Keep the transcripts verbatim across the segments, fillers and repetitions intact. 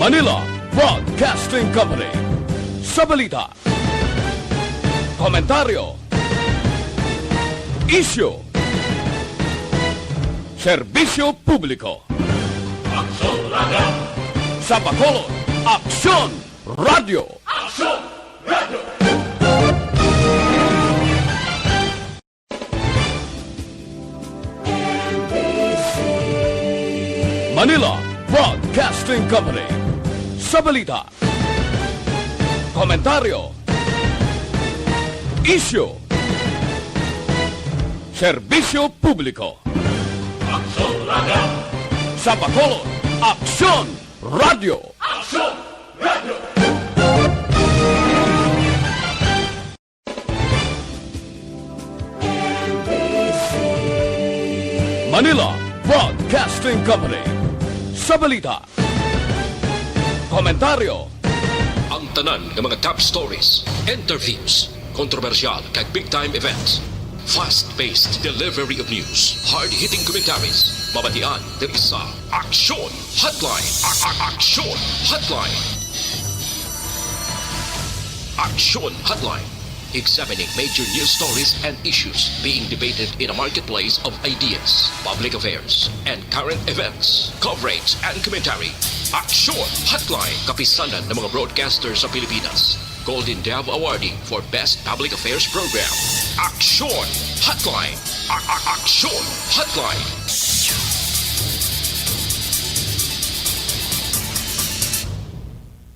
Manila Broadcasting Company. Sa balita, komentaryo, isyu, serbisyo publiko. Sa Bacolod, Aksyon Radio. Manila Broadcasting Company. Sa balita, komentaryo, isyu, serbisyo publiko. Sa Bacolod, Aksyon Radio. Manila Broadcasting Company. Sa balita, komentaryo, ang tanan nga mga top stories, interviews, kontrobersyal kag big time events. Fast-paced delivery of news, hard-hitting commentaries, mabatian diri sa Aksyon Hotline. A- a- Aksyon Hotline. Aksyon Hotline. Examining major news stories and issues being debated in a marketplace of ideas, public affairs, and current events. Coverage and commentary. Aksyon Hotline. Kapisanan ng mga broadcaster sa Pilipinas. Golden Dove Awardee for Best Public Affairs Program. Aksyon Hotline. A- a- Aksyon Hotline.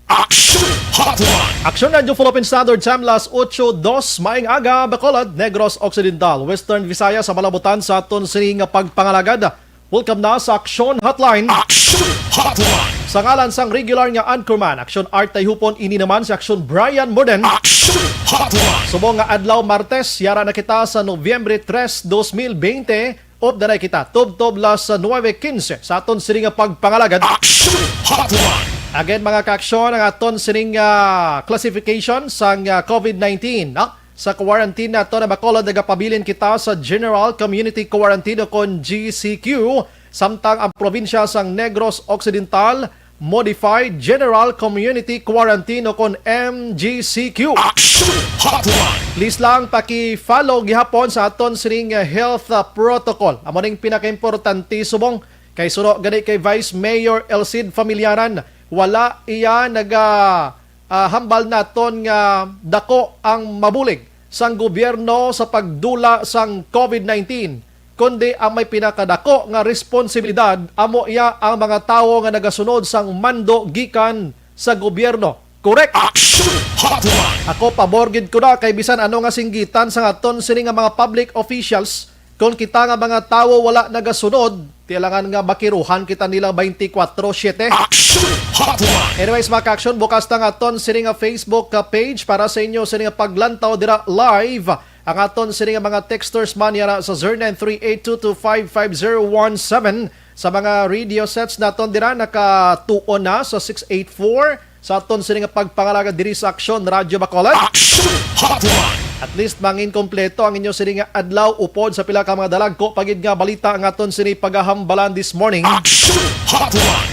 Aksyon Hotline. Aksyon Radyo Philippine Standard Time, las ocho dos. Maayong aga, Bacolod, Negros Occidental, Western Visayas, sa malabutan sa aton sini nga pagpangalagad. Welcome na sa Aksyon Hotline. Aksyon Hotline. Sa ngalan sang regular nga anchorman, Aksyon Art Tayhupon, ini naman si Aksyon Brian Morden. Aksyon Hotline. Subong nga adlaw, Martes, yara na kita sa Nobyembre tres, dos mil bente. Upod na kita, tubtob las nuebe quince sa aton sini nga pagpangalagad. Aksyon Hotline. Again, mga kaaksyon, ang aton sining, ah, classification sang, ah, covid nineteen, no? Sa quarantine nato na Bacolod, nagapabilin kita sa General Community Quarantine o kon G C Q, samtang ang probinsya sang Negros Occidental, Modified General Community Quarantine o kon M G C Q. Action Hotline. Please lang paki-follow gihapon sa aton sining, uh, health, uh, protocol. Amo ning pinakaimportante subong kay suno gani kay Vice Mayor Elcid Familiaran, wala iya naga, ah, hambal naton nga dako ang mabulig sang gobyerno sa pagdula sang covid nineteen, kundi ang may pinakadako nga responsibilidad amo iya ang mga tawo nga nagasunod sang mando gikan sa gobyerno. Correct? Action Hotline. Ako, pabor gid ko na kay bisan ano nga singgitan sang aton sini nga mga public officials, kon kita nga mga tawo wala nagasunod, ti alangan nga bakiruhan kita nila twenty-four seven. Action Hotline. Anyways, mga ka-action, bukas ta nga aton sini nga Facebook ka page para sa inyo sini nga paglantaw dira live. Ang aton sini nga mga texters man yara sa zero nine three eight two two five five zero one seven. Sa mga radio sets naton dira, nakatuon na sa six eight four sa aton sini nga pagpangalagad diri sa Aksyon Radyo Bacolod. Action Hotline. At least mangin kompleto ang inyo sini nga adlaw upod sa pila ka mga dalagko pa gid nga balita ang aton sini pagahambalan this morning. Action Hotline.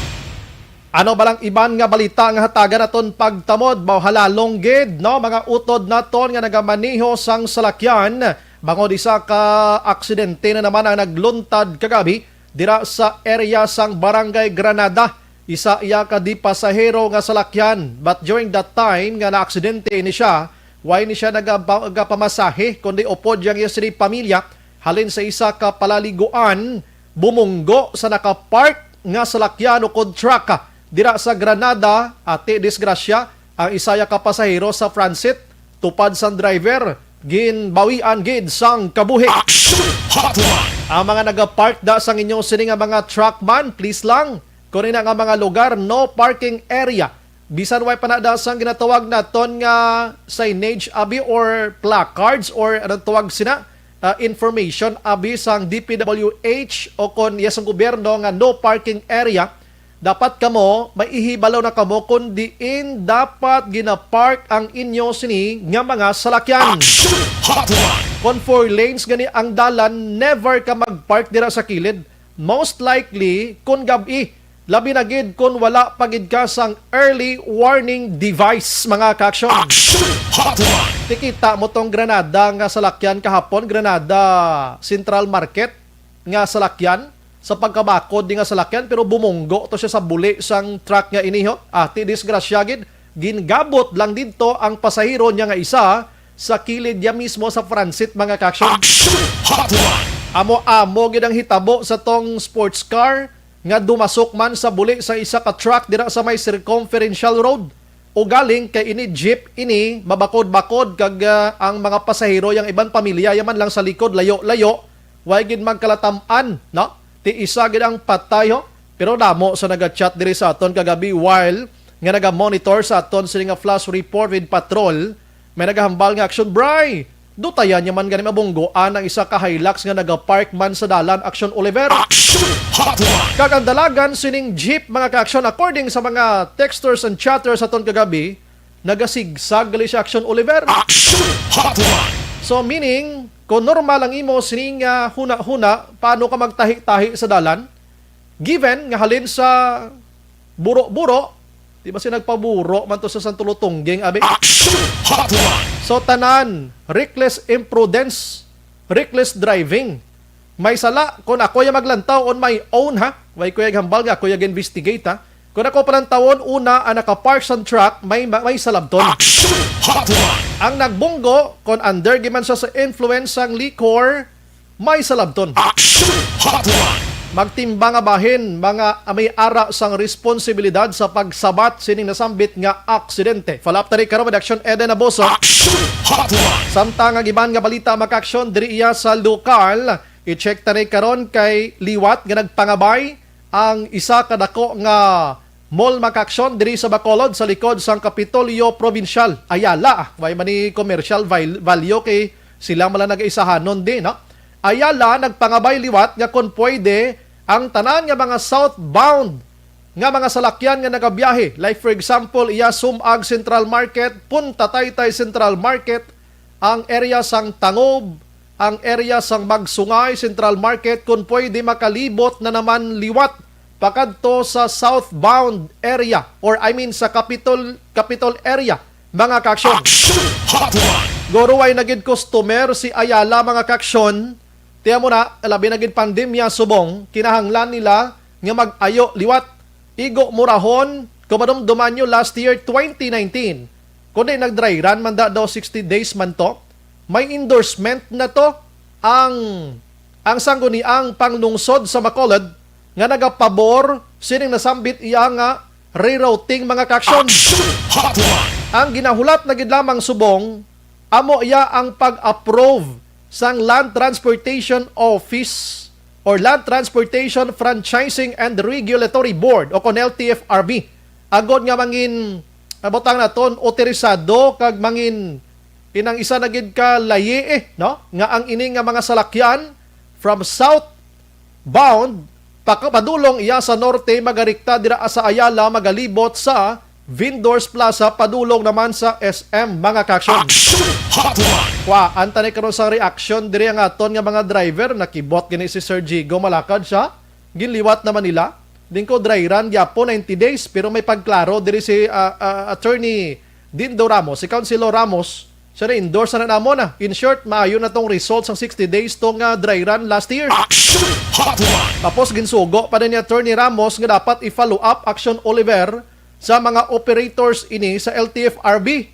Ano ba lang iban nga balita nga hatagan naton pagtamod? Mao halalong gid, no, mga utod naton nga nagamaneho sang salakyan, bangod isa ka aksidente na naman ang nagluntad kagabi dira sa area sang Barangay Granada. Isa iya ka di pasahero nga salakyan, but during that time nga naaksidente ini siya, way ni siya nagapa-, nagapamasahe, kundi upod yang iya sini pamilya halin sa isa ka palaliguan, bumunggo sa nakapark nga salakyan ukon truck dira sa Granada. Ati disgrasya, ang isa ya ka pasahero sa Francit, tupad sang driver, ginbawian gid sang kabuhi. Action Hotline. Ang mga nagapark da sang inyo sini nga mga truck man, please lang, kung ina nga mga lugar, no parking area. Bisan way pa na da sang ginatawag naton nga signage abi or placards or anong tawag sina, ah, information abi sang D P W H o kon iya sang gobyerno nga no parking area, Dapat kamo may ihibalo na kamo kon diin dapat ginapark ang inyo sini nga mga salakyan. Action Hotline! Kon four lanes gani ang dalan, never ka magpark dira sa kilid. Most likely, kon gab-i, labi na gid kon wala pa gid ka sang early warning device, mga ka-action. Action Hotline! Tikita mo tong Granada nga salakyan kahapon, Granada Central Market nga salakyan, sa pagkabakod di nga salakyan, pero bumunggo to siya sa buli sang truck nga iniho. Ati, disgrasya gid, gingabot lang didto ang pasahero niya nga isa sa kilid niya mismo sa Francit, mga ka-action. Action Hotline! Amo-amo gid ang hitabo sa tong sports car nga dumasok man sa buli sa isa ka truck dira sa may Circumferential Road. Ugaling kay ini jeep ini mabakod-bakod kag, ah, ang mga pasahero yang iban pamilya yaman lang sa likod layo-layo, way gid magkalatam-an, no? Ti isa gid ang patay, ho. Pero damo sa naga-chat diri sa aton kagabi while nga naga-monitor sa aton sini nga flash report with patrol, may nagahambal nga action, Bray. Dutayan niya man gani mabunggoan ang isa ka Hilux nga nagapark man sa dalan, Action Oliver. Action Hotline! Kag ang dalagan sining jeep, mga ka-action, according sa mga texters and chatters aton kagabi, nagasigsag gali siya, Action Oliver. Action Hotline! So meaning, kung normal ang imo sining, ah, huna-huna, paano ka magtahi-tahi sa dalan? Given nga halin sa buro-buro, di ba si nagpaburo man to sa Santo Lutungging, abi? Action Hotline! So tanan, reckless imprudence, reckless driving. May sala kung ako ya maglantaw on my own, ha. Way ko ya hambal nga ako ya investigate, ha. Kung ako palantawon, una ang nakapark sang truck, may may salabton. Action Hotline! Ang nagbunggo, kung under giman siya sa influence sang liquor, may salabton. Action Hotline! Magtimbang nga bahin, mga may ara sang responsibilidad sa pagsabat sining nasambit nga aksidente. Follow up tani karon with Action Eden Aboso. Action Hotline! Samtang ang iban nga balita, mga ka-action, diri iya sa lokal, i-check tani karon kay liwat nga nagpangabay ang isa ka dako nga mall, mga ka-action, diri sa Bacolod, sa likod sang Kapitolyo Provincial. Ayala, ah, way man ni commercial val-, value kay sila man lang nag-iisahanon di, no? Ayala nagpangabay liwat nga kon pwede ang tanan nga mga southbound nga mga salakyan nga nagabiyahe, like for example, iya Sumag Central Market, Punta Taytay Central Market, ang area sang Tangob, ang area sang Magsungay Central Market, kung pwede makalibot na naman liwat pakadto sa southbound area, or I mean sa Capitol, Capitol area, mga ka-action. Action Hotline! Guruway na gid customer si Ayala, mga ka-action. Tiyan mo na, labi na gid pandemya subong, kinahanglan nila nga mag-ayo liwat. Igo murahon, kung madumduman nyo, last year, twenty nineteen, kundi nag-dry run man da daw, sixty days man to. May endorsement na to ang, ang sangguniang panglungsod sa Bacolod nga nagapabor sining nasambit iya nga rerouting, mga ka-action. Action Hotline! Ang ginahulat na gid lamang subong, amo iya ang pag-approve sang Land Transportation Office or Land Transportation Franchising and Regulatory Board, o kon L T F R B, agod nga mangin, ah, butang naton, otorisado kag mangin inang isa na gid ka layi, eh, no? Nga ang ini nga mga salakyan from south bound, paka-, padulong iya sa norte, magarikta dira sa Ayala, magalibot sa Vendors Plaza, padulong naman sa S M, mga ka-action. Action Hotline! Wa, antay karon sa reaction diri ang aton nga mga driver. Nakibot gani si Sir Jigo, malakad siya. Ginliwat naman nila. Din ko dry run gyapon, ninety days, pero may pagklaro diri si, ah, ah, Attorney Dindo Ramos, si Councilor Ramos, siya na-endorse na namo na. In short, maayo na tong result sang sixty days tong, ah, dry run last year. Action Hotline! Tapos ginsugo pa din ni Attorney Ramos nga dapat i-follow up, Action Oliver, sa mga operators ini sa L T F R B.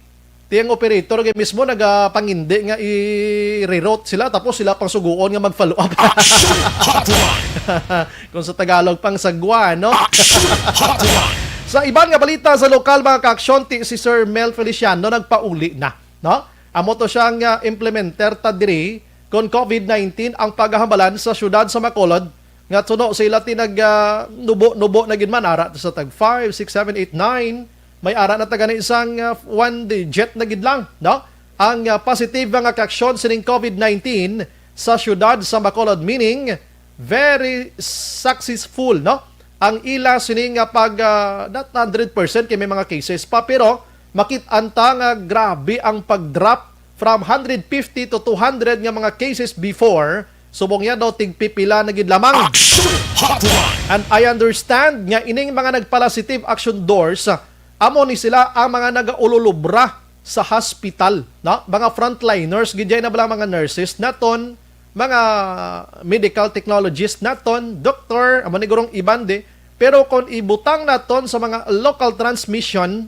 Ti ang operator kay mismo nagapangindi nga i-reroute sila, tapos sila pang suguon nga mag-follow up. Action Hotline! Kung sa Tagalog, pang sagwa, no? Action Hotline! Sa iban nga balita sa lokal, mga ka-action, ti si Sir Mel Feliciano nagpauli na, no? Amo to siyang, ah, implementer ta diri kon COVID nineteen ang pagahambalan sa siyudad sa Bacolod, nga suno sila ti nag, ah, nubo-nubo na gid man, ara sa tag five, six, seven, eight, nine, may ara na ta gani sang, ah, one digit na gid lang, no? Ang, ah, positive nga ka-action sining COVID nineteen sa siyudad sa Bacolod, meaning very successful, no? ang ila sini nga pag, ah, not hundred percent kay may mga cases pa, pero makit-an ta nga grabe ang pag-drop from hundred fifty to two hundred nga mga cases before, subong niya daw tigpipila na gid lamang. Action Hotline! And I understand nga ining mga nagpala-positive action doors, ah, amo ni sila ang mga nagaululubra sa hospital, no? Mga frontliners, gid na bala mga nurses naton, mga medical technologists naton, doktor, amo ni gurong iban di. Pero kung ibutang naton sa mga local transmission,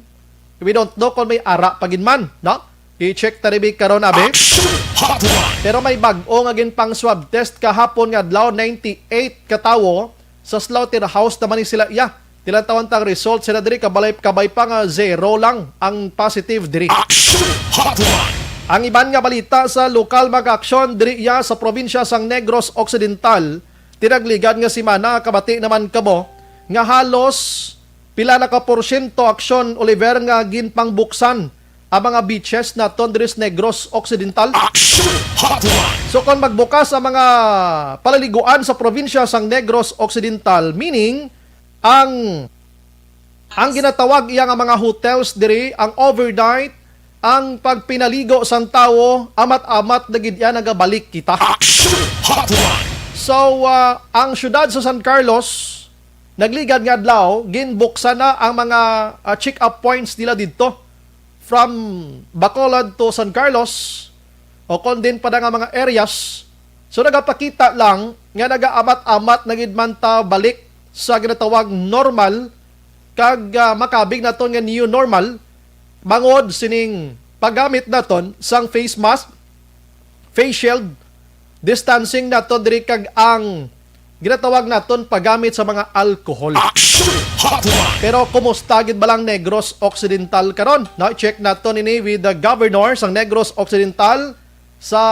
we don't know kung may ara pa gid man, no? I-check ta rin karon, abi. Action Hotline! Pero may bag-o nga ginpang swab test kahapon nga adlaw, ninety-eight ka tawo sa slaughterhouse naman ni sila iya. Tilantawan tang result sila diri, kabay, kabay pa nga zero lang ang positive diri. Action Hotline! Ang iban nga balita sa lokal, mga aksyon diri iya sa probinsya sang Negros Occidental, tinagligad nga semana, kabati naman kamo nga halos pila na ka porsyento, aksyon, Oliver, nga ginpangbuksan ang mga beaches naton diri sa Negros Occidental. Action Hotline! So, kung magbukas ang mga palaliguan sa probinsya sang Negros Occidental, meaning ang, ang ginatawag iya nga mga hotels diri, ang overnight, ang pagpinaligo sang tawo, amat-amat na gid iya nagabalik kita. Action Hotline! So, ah, ang siyudad sa San Carlos, nagligad nga adlaw, ginbuksan na ang mga, ah, check-up points nila didto, from Bacolod to San Carlos, o kon din pa na nga mga areas. So, nagapakita lang nga nagaamat-amat na gid man ta balik sa ginatawag normal, kag, ah, makabig naton nga new normal, bangod sining paggamit naton sang face mask, face shield, distancing naton diri, kag ang ginatawag naton paggamit sa mga alcohol. Action Hotline! Pero kumusta gid ba lang Negros Occidental karon? No, check naton ini with the governor sang Negros Occidental sa,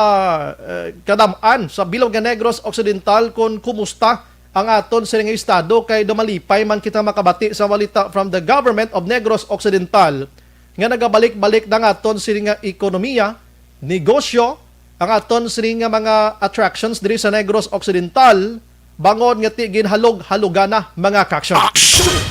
eh, kadam-an sa bilog nga Negros Occidental, kung kumusta ang aton sining estado, kay dumalipay man kita makabati sa balita from the government of Negros Occidental nga nagabalik-balik na ang aton sining nga ekonomiya, negosyo, ang aton sining nga mga attractions diri sa Negros Occidental, bangod nga ti ginhalog-halogan na, mga kaaksyon. Action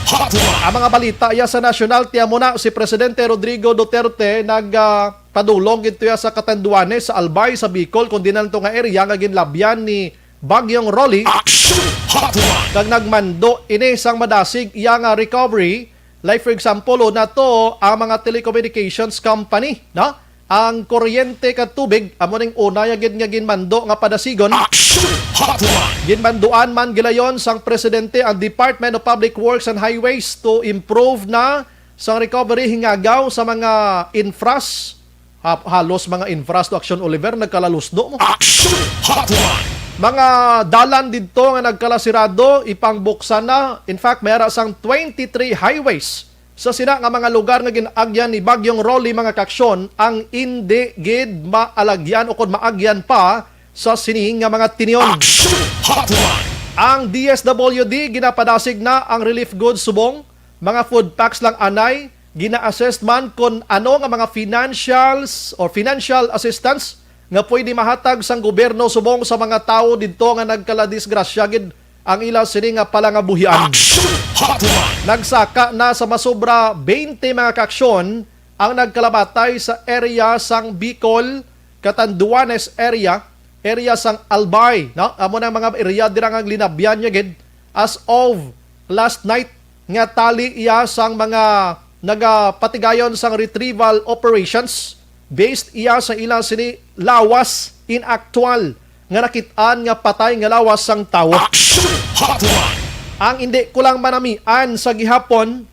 Hotline! Ang mga balita iya sa nasyonal, tiyan mo na, si Presidente Rodrigo Duterte nag, ah, padulong gid tuya sa Catanduanes, sa Albay, sa Bicol, kundi na to nga area nga ginlabyan ni Bagyong Rolly. Action Hotline! Kag nagmando ini sang madasig iya nga recovery. Like, for example, o, nato ang mga telecommunications company, no? Ang kuryente kag tubig, amo ning una ya gid nga ginmando nga padasigon. Action Hotline! Ginmanduan man gilayon sang presidente ang Department of Public Works and Highways to improve na sang recovery hingagaw sa mga infras. Ha-, halos mga infras to, aksyon, Oliver, nagkalalusdo mo. Action Hotline! Mga dalan didto nga nagkalasirado, ipangbuksan na. In fact, may ara sang twenty-three highways sa sina nga mga lugar nga gin-agyan ni Bagyong Rolly, mga kaaksyon, ang indi gid maalagyan o kon maagyan pa sa sini nga mga tinion. Action Hotline! Ang D S W D ginapadasig na ang relief goods subong mga food packs lang anay, gina-assess man kon ano nga mga financials or financial assistance nga pwede mahatag sang gobyerno subong sa mga tawo didto nga nagkaladisgrasya gid ang ila sini nga palangabuhian. Action Hotline! Nagsaka na sa masobra twenty, mga kaaksyon, ang nagkalabatay sa area sang Bicol, Catanduanes area, area sang Albay, no? Amo na ang mga area dira nga linabyan niya gid. As of last night, nga tali iya sang mga nagapatigayon sang retrieval operations, based iya sa ilang sini lawas in actual nga nakit-an nga patay nga lawas sang tawo. Action Hotline! Ang indi ko lang manamian sa gihapon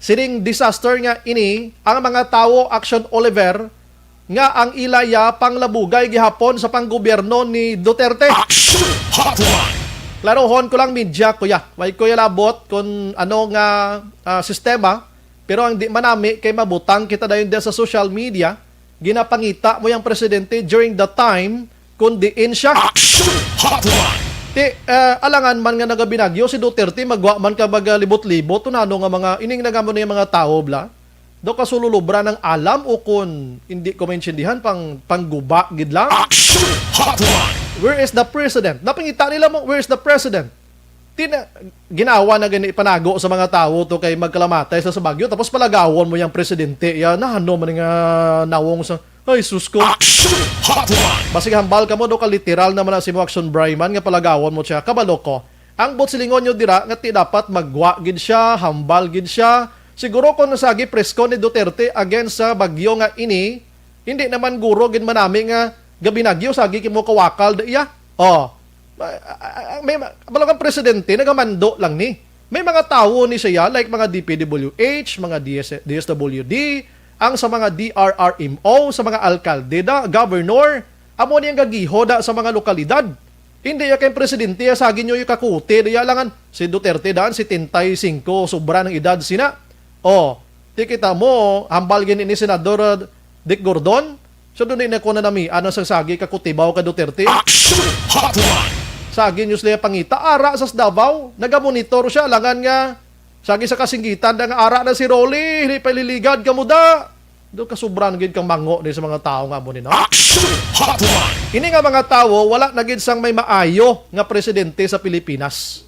sining disaster nga ini, ang mga tawo, aksyon, Oliver, nga ang ila ya panglabugay gihapon sa panggobyerno ni Duterte. Action Hotline! Klarohon ko lang, media, kuya. Way ko ya labot kung ano nga, ah, sistema, pero ang di manami kay mabutang kita dayon diya sa social media, ginapangita mo yang presidente during the time kung diin siya. Action Hotline! Ti, ah, alangan man nga nagabinagyo si Duterte, magwa man ka magalibot-libot, tunano nga mga, ining nagamo na yung mga tao, bla? Daw kasululubra ng alam o kun hindi ko maintindihan, pang, pangguba gid lang. Action Hotline! Where is the president? Napangita nila mo, where is the president? Di na, ginawa na gani ipanago sa mga tawo to kay magkalamatay sa, sa bagyo, tapos palagawon mo yang presidente, ya, na ano man nga nawong sa, ay, sus ko. Action Hotline! Basig hambal ka mo, do ka literal naman na si mo action Bryman nga palagawon mo siya. Kabalo ko. Ang buot silingon nyo dira nga ti dapat magwa gid siya, hambal gid siya. Siguro kung nasagi presko ni Duterte against sa bagyo nga ini, hindi naman guro gid manami nga gabinagyo sagi kimo kawakal da iya. Oh. Ma-, a-, a-, a-, may ma-, kabalo kang presidente, nagamando lang ni. May mga tawo ni siya, like mga D P W H, mga D S, D S W D, ang sa mga D R R M O, sa mga alkalde da, governor, amo ni ang gagiho da sa mga lokalidad. Hindi ya kay presidente, ya sagi nyo yung kakuti, da ya langan. Si Duterte daan, setenta y cinco, sobra ng edad sina. Oh, di kita mo, hambal gini ni Senador, uh, Dick Gordon, so, doon na ko na nami, ano sa sagi ka kutibaw ka Duterte? Action Hotline! Sagi nyo sila pangita, ara sa Davao, nagamonitor siya, langan nga, sagi sa kasinggitan, na nga ara na si Rolly, hindi paliligad ka muda. Doon kasubran gid kang mango ni sa mga tao nga mo ni, no? Action Hotline! Ini nga mga tawo, wala na gid sang may maayo nga presidente sa Pilipinas.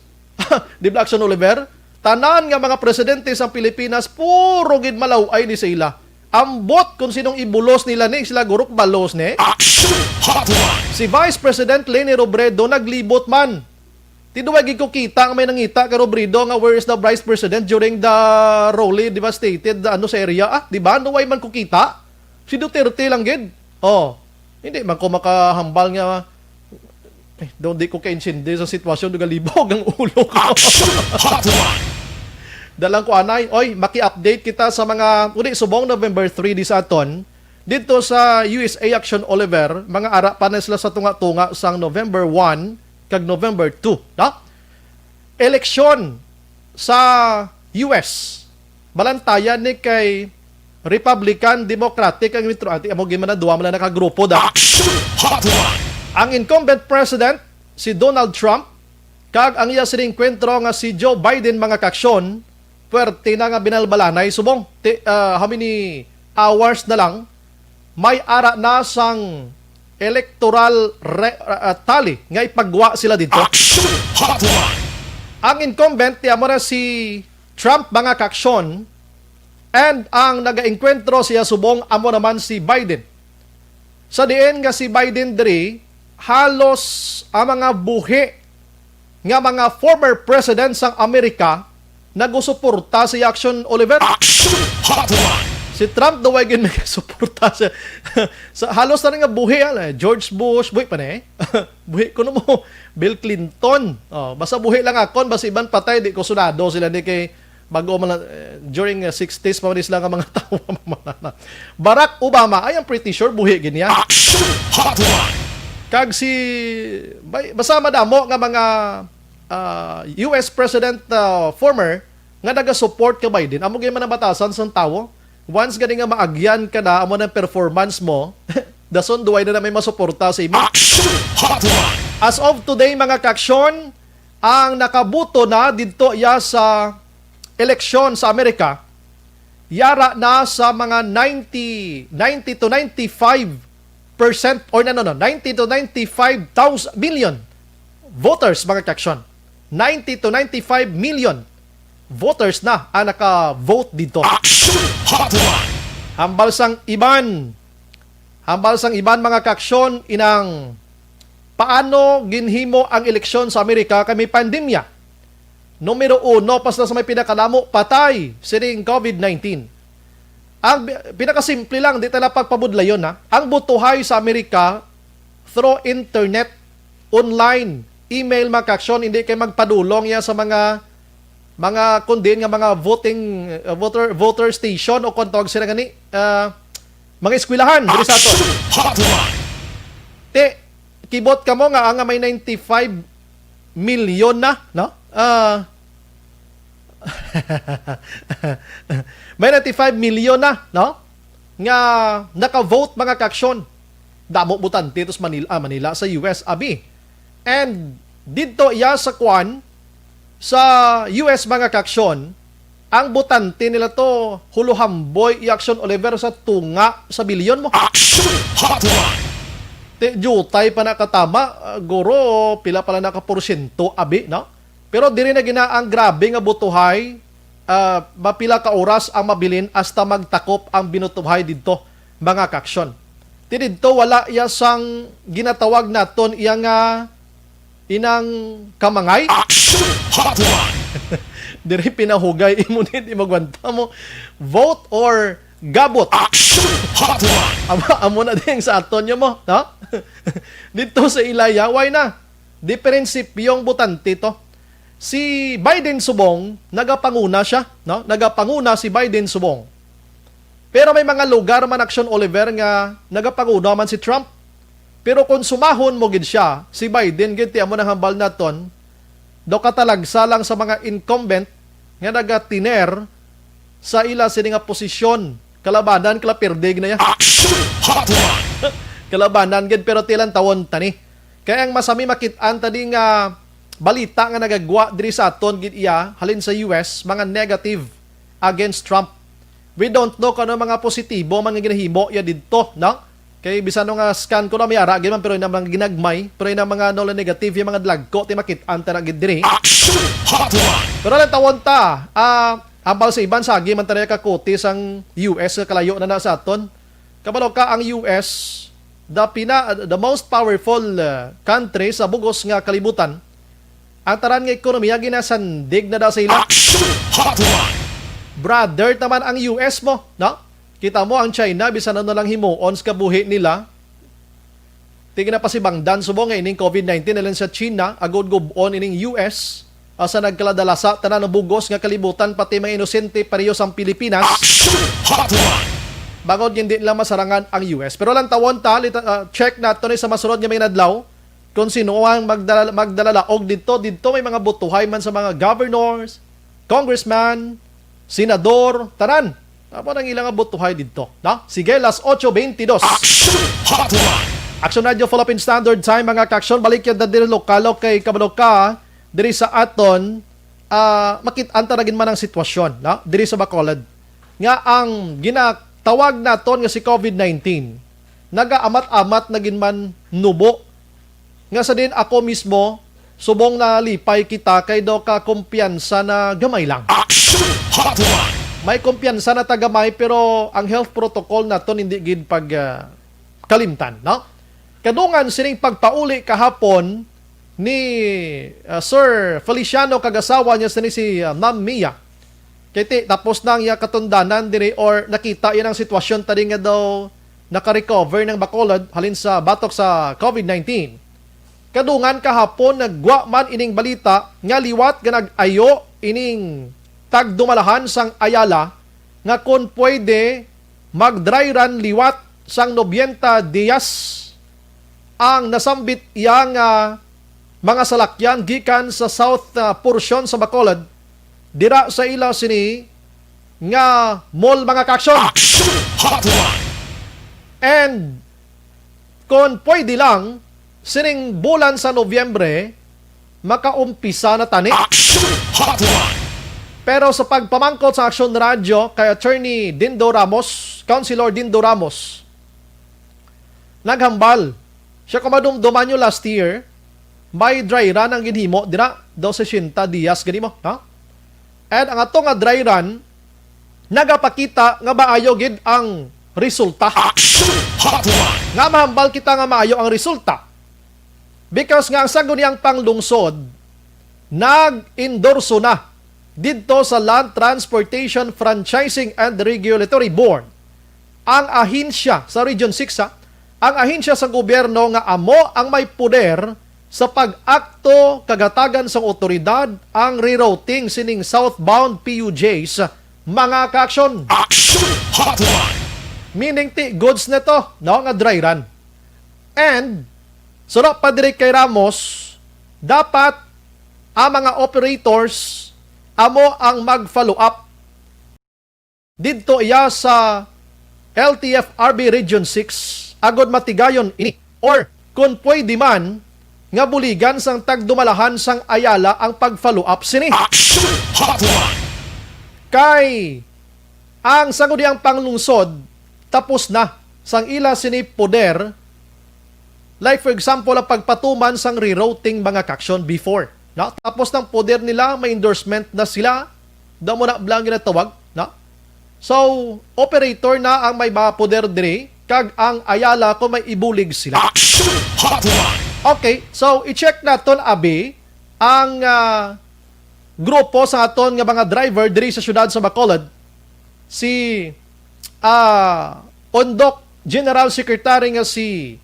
Di ba, Action Oliver? Tanan nga mga presidente sa Pilipinas, puro gid malaw-ay ni sa ila. Ambot kung sinong ibulos nila ni, sila gurok balos ni. Action Hotline! Si Vice President Leni Robredo naglibot man. Ti duwa gid ko kita nga may nangita kay Robredo nga, "Where is the Vice President during the Rolly devastated, ano, sa area?" Ah, di ba? Duwa man ko kita. Si Duterte lang gid. Oh, hindi man ko makahambal nga, eh, daw di ko kaintindi sa sitwasyon, nagalibog ang ulo ko. Action Hotline! Dalang ko anay, oy, maki-update kita sa mga, uli, subong November three di sa aton, dito sa U S A Action Oliver, mga ara pa na sila sa tunga-tunga sang November one kag November two, no? Eleksyon sa U S. Balantayan ni kay Republican, Democratic ang intro. Ati, amo gid man na, duwa man na nakagrupo da. Action Hotline! Ang incumbent president, si Donald Trump, kag ang iya sining enkwentro nga si Joe Biden, mga kaaksyon, puwerte na nga binalbalanay subong. Ti-, ah, how many hours na lang, may ara na sang electoral re-, ah, ah, tally nga ipagwa sila dito. Action Hotline! Ang incumbent, ti amo na si Trump, mga kaaksyon, and ang nagaengkwentro siya subong amo naman si Biden. Sa diin nga si Biden diri, halos ang mga buhi nga mga former president sang Amerika nagusuporta sa iya, Action Oliver. Action Hotline! Si Trump daw ay ginsuporta sa, sa halos na nga buhi, ah, George Bush, buhi pa ni. Buhi ko na mo, Bill Clinton. Oh, basta buhi lang akon, basta iban patay, di ko sunado sila ni kay bago man lang, eh, during, uh, sixties pa man sila nga mga tawo. Barack Obama, ay, I'm pretty sure buhi gid niya. Action Hotline! Kag si, bay-, basta madamo nga mga, ah, U S President, ah, former nga naga-support ka Biden, amo gyud man ang batasan sang tawo. Once gani nga maagyan ka na, amo nang performance mo, dason duway na na may masuporta sa imo. Action Hotline! As of today, mga kaaksyon, ang nakaboto na didto iya sa eleksyon sa Amerika, yara na sa mga ninety, ninety to ninety-five percent, or no, no, no, ninety to ninety-five thousand million voters, mga kaaksyon. Ninety to ninety-five million voters na ang naka-vote dito. Action Hotline! Hambal sang iban, hambal sang iban, mga kaaksyon, inang paano ginhimo ang eleksyon sa Amerika kay may pandemya. Numero uno, pastor, sa may pinakanamo, patay sining COVID nineteen. Ang bi-, pinakasimple lang, di ta na pagpabudlayon, ha. Ang botohay sa Amerika through internet, online, email, mga kaaksyon, hindi kay magpadulong ya sa mga, mga kundin nga mga voting, uh, voter, voter station o kung tawag sila gani, uh, mga eskwelahan diri sa aton. Action Hotline! Te, kibot ka mo nga, nga may ninety-five million na, no? Ah, may ninety-five million na, no? Nga naka-vote, mga kaaksyon. Damo botante to sa Manila, ah, Manila, sa U S, abi. And didto iya sa kwan, sa U S, mga kaaksyon, ang botante nila to, huluhamboy, i-action, Oliver, sa tunga sa bilyon mo. Action Hotline! Ti, jutay pa na katama, ah, guro, pila pala na ka porsyento, abi, no? Pero diri na gina ang grabe nga butuhay, ah, mapila ka oras ang mabilin hasta magtakop ang binutuhay didto, mga kaaksyon. Ti didto wala iya sang ginatawag naton iya nga inang kamangay. Action Hotline! Diri pinahugay imo ni di magwanta mo. Vote or gabot. Action Hotline! Amo, amo na din sa aton niyo mo, no? Dito sa Ilaya, why na? Di prinsipyong butante to. Si Biden subong, nagapanguna siya, no? Nagapanguna si Biden subong. Pero may mga lugar man, Action Oliver, nga nagapanguna man si Trump. Pero kung sumahon mo gid siya, si Biden gid ti amo nang hambal naton, daw katalagsa lang sa mga incumbent nga nagatiner sa ila sini nga posisyon. Kalabanan, kalapirdig na yan. Action Hotline! Kalabanan gid, pero tilan tawon tani. Kaya ang masami makit-an tadi nga balita nga nagagwa diri sa aton gid iya halin sa U S, mga negative against Trump. We don't know kung ano mga positibo man nga ginahimo iya didto, no? Kay bisan nga scan ko na may ara gid man, pero yung mga ginagmay, pero yung mga no negative, yung mga dlagko, ti makit-an ta na gid diri. Action Hotline! Pero lang tawon ta, ah, hambal sa iban, sagi man ta na kakuti sang U S nga kalayo na na sa aton. Kabalo ka, ang U S, the pina-, the most powerful, uh, country sa bugos nga kalibutan, ang tanan nga ekonomiya ginasandig na daw sa ila. Action Hotline! Brother naman ang U S mo, no? Kita mo ang China, bisan ano lang himuon sa kabuhi nila. Ti ginapasibangdan subong nga ining COVID nineteen halin sa China, agod gub-on ining U S, asa nagkaladalasa tanan ang bugos nga kalibutan, pati mga inosente pareho sang Pilipinas. Action Hotline! Bangod hindi nila masarangan ang U S. Pero lang tawon ta, lita-, ah, check nato ni sa masunod nga mga adlaw kung sino ang magdala-, magdalalaog dito. Dito may mga butuhay man sa mga governors, congressman, senador, tanan. Tapos ang ilang butuhay dito, no? Sige, las ocho veintidós. Action Hotline! Action Radio Philippine Standard Time, mga kaaksyon. Balik yan na diri lokal, okay, kabalo ka, diri sa aton, ah, makit-an ta na gid man ang sitwasyon, no? Diri sa Bacolod. Nga ang ginatawag naton nga si COVID nineteen, nagaamat-amat na gid man nubo. Nga sa din ako mismo, subong nalipay kita kay daw ka kumpiyansa na gamay lang. Action Hotline! May kumpiyansa na ta gamay, pero ang health protocol naton hindi gid pag, ah, kalimtan, no? Kadungan sining pagpauli kahapon ni, ah, Sir Feliciano kag asawa niya sini si, ah, Ma'am Mia. Kay ti, tapos na ang iya katundanan diri or nakita iya ang sitwasyon tadi nga daw naka-recover ng Bacolod halin sa batok sa COVID nineteen. Kadungan kahapon nagwa man ining balita nga liwat nga nag-ayo ining tagdumalahan sang Ayala nga kon pwede mag-dry run liwat sang nobenta dias ang nasambit iya nga mga salakyan gikan sa south, ah, porsyon sa Bacolod, dira sa ila sini nga mall, mga kaaksyon. Action Hotline! And kung pwede lang, sining bulan sa Nobyembre, makaumpisa na tani. Action Hotline! Pero sa pagpamangkot sa Action Radio kay Attorney Dindo Ramos, Councilor Dindo Ramos, naghambal. Siya, kung madumduman nyo last year, may dry run ang ginhimo dira, daw sesenta dias gani mo, no? And ang ato nga dry run, nagapakita nga maayo gid ang resulta. Action Hotline! Nga mahambal kita nga maayo ang resulta. Because nga ang Sangguniang Panglungsod, nag-endorso na didto sa Land Transportation Franchising and Regulatory Board, ang ahensya sa Region six, ha, ang ahensya sa gobyerno nga amo ang may poder sa pag-akto kag hatagan sang awtoridad ang rerouting sining southbound P U Js, mga kaaksyon. Action Hotline! Meaning ti goods na to, no, nga dry run. And, sura pa diri kay Ramos, dapat ang mga operators amo ang mag-follow up didto iya sa L T F R B Region six agod matigayon ini. Or, kung pwede man, nga buligan sang tagdumalahan sang Ayala ang pag-follow up sini. Action Hotline! Kay ang Sangguniang Panglungsod tapos na sang ila sini poder, like for example, ang pagpatuman sang rerouting, mga kaaksyon, before. Na, tapos ng poder nila, may endorsement na sila. Damo na blang ginatawag, na? So, operator na ang may mga poder diri, kag ang Ayala kung may ibulig sila. Action Hotline! Okay, so i-check naton, abi, ang, ah, grupo sa aton nga mga driver diri sa siyudad sa Bacolod. Si, ah, Ondok General Secretary nga si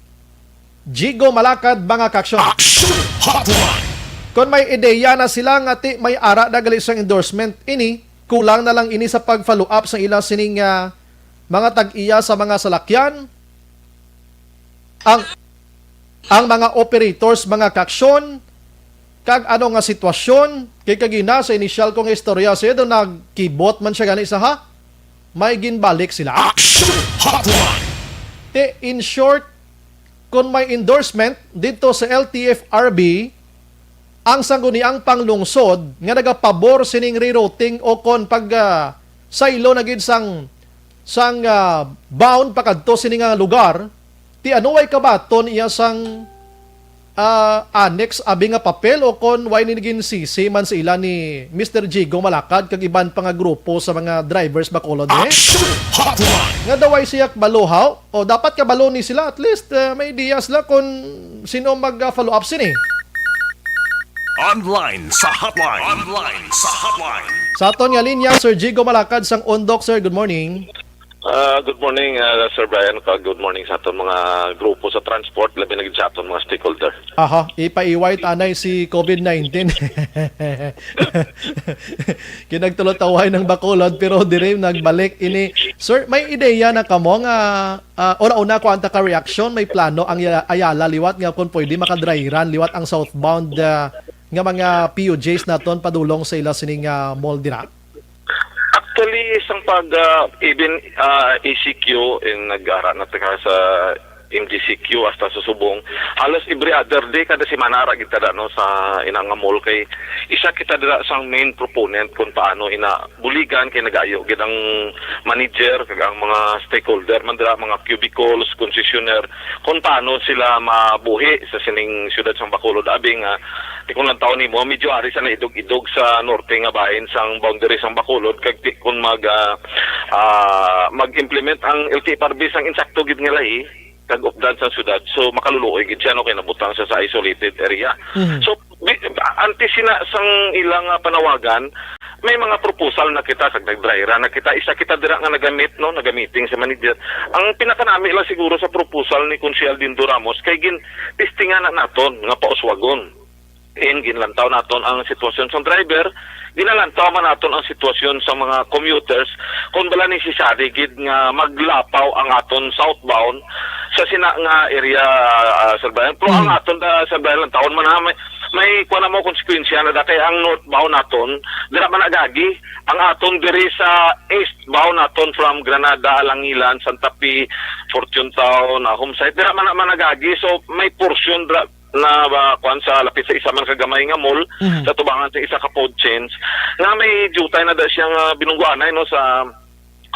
Jigo Malakad, mga kaaksyon. Action Hotline! Kon may ideya na sila nga ti may ara na gali sang endorsement ini, kulang na lang ini sa pag-follow up sa ila sining, ah, mga tag-iya sa mga salakyan. Ang, ang mga operators, mga kaaksyon, kag ano nga sitwasyon, kay kagina sa inisyal ko nga istorya, siya daw nagkibot man siya gani sa ha, may ginbalik sila. Action Hotline! Te, in short, kung may endorsement dito sa L T F R B, ang sangguniang panglungsod nga nagapabor sining rerouting o kon pag, ah, saylo na gid sang, sang, ah, bound pakadto sini nga lugar, ti ano way kabaton iya sang, ah, annex abi nga papel o kon way ni ginsisi man sa ila ni Mister Jigo Malakad kag iban pa nga grupo sa mga drivers Bacolod, eh? Action Hotline! Nga daw way siya kabalo, haw? O, dapat kabalo ni sila. At least, ah, may ideya sila kung sino mag-, ah, follow up sini. Online sa hotline. Online sa hotline. Sa aton nga linya, Sir Jigo Malakad sang Ondok, sir. Good morning. Ah, good morning, ah, Sir Brian, kag good morning sa aton mga grupo sa transport, labi na gid sa aton mga stakeholder. Aha, ipaiway tanay si covid nineteen. Kinagtulotaway ng Bacolod, pero diri nagbalik ini. Sir, may ideya na kamo nga, ah, una-una ko ang taka reaksyon, may plano ang Ya-, Ayala liwat nga kung pwede makadrayran liwat ang southbound, ah, nga mga P U Js naton padulong sa ila sining, ah, mall dira? Actually, isang pag, ah, even, ah, E C Q, in nag-ara na ta sa M G C Q hasta sa subong, halos every other day, kada semana, ara gid ta da, no, sa ina nga mall, kay isa kita dira sang main proponent kung paano ina buligan, kay nagayo gid ang manager kag ang mga stakeholder man dira, mga cubicles, concessionaire, kung paano sila mabuhi sa sining siyudad sang Bacolod. Abi nga, ti kung lantaw nimo, medyo ari sa naidog-idog sa norte nga bahin sang boundary sang Bacolod, kag ti, kung mag, ah, ah, mag-implement ang L T F R B sang insakto gid nga lahi kag updan sang syudad, so makaluluoy gid siya, no, kay nabutang siya sa isolated area. Mhm. So, bi-, antes sina sang ilang, ah, panawagan, may mga proposal na kita kag nagdrayra na kita. Isa kita dira nga nagamit, no, nagamiting sa manager. Ang pinakanami lang siguro sa proposal ni Konsehal Dindo Ramos kay gin testingan na naton nga pauswagon. In, ginlantaw naton ang sitwasyon sang driver, ginalantaw man naton ang sitwasyon sa mga commuters, kung bala necessary gid nga maglapaw ang aton southbound sa sina nga area, ah, Sir Brian. Pero ang Mm. aton, ah, Sir Brian, lantawon man, ha, may, may kuwan na mo konsekwensya na dati ang northbound naton, dira man agagi, ang aton diri sa eastbound naton from Granada, Alangilan, Santa Fe, Fortune Town, ah, Homesite, dira man, man agagi. So, may portion dira na, ah, kuwan sa lapit sa isa man ka gamay nga mall, Mhm. sa tubangan sa isa ka food chains, nga may jutay na da siya nga binungguanay, no, sa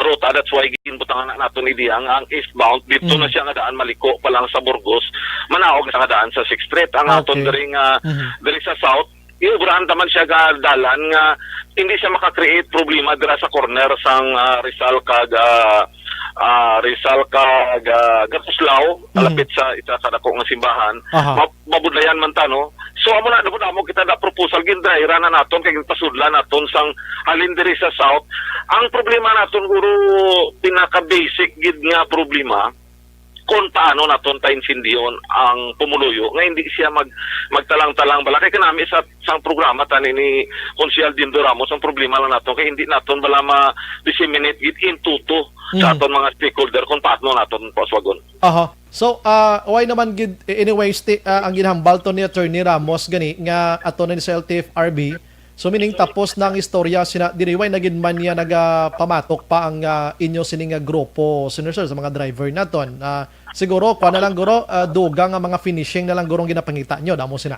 ruta. That's why ginbutangan na nato ni diya nga ang eastbound, dito na Mhm. siya nga daan maliko pa lang sa Burgos, manaog sa nga daan sa Sixth Street. Ang aton Okay. diri nga, Mhm. diri sa south, iubrahan ta man siya nga dalan nga hindi siya maka-create problema dira sa corner sang, ah, Rizal kag, ah, ah, Rizal kag, ah, Gatuslao, Mhm. malapit sa isa ka dako nga simbahan. Aha. Ma-, mabudlayan man ta, no? So, amo na, dapat amo kita na proposal, gindrayra na naton, kay ginpasudla naton sang halin diri sa south. Ang problema naton, guro, pinaka-basic gid nga problema, kung paano naton ta insindihon ang pumuluyo nga hindi siya mag-, magtalang-talang bala. Kay kanami sa, sang programa tani ni Konsehal Dindo Ramos, ang problema lang naton kay hindi naton bala ma-disseminate gid in toto sa Mhm. aton mga stakeholder kung paano naton pauswagon. Aha. So, ah, why naman gid, anyways, ti, ah, ang ginhambal to ni Attorney Ramos gani nga ato na ni sa L T F R B, so, meaning, tapos na ang istorya sina diri, way na gid man niya nagapamatok pa ang, ah, inyo sini nga grupo, Senior Sir, sa mga driver naton. Ah, siguro, kuha na lang, guro, ah, dugang nga mga finishing na lang, guro, ang ginapangita nyo, damo sina.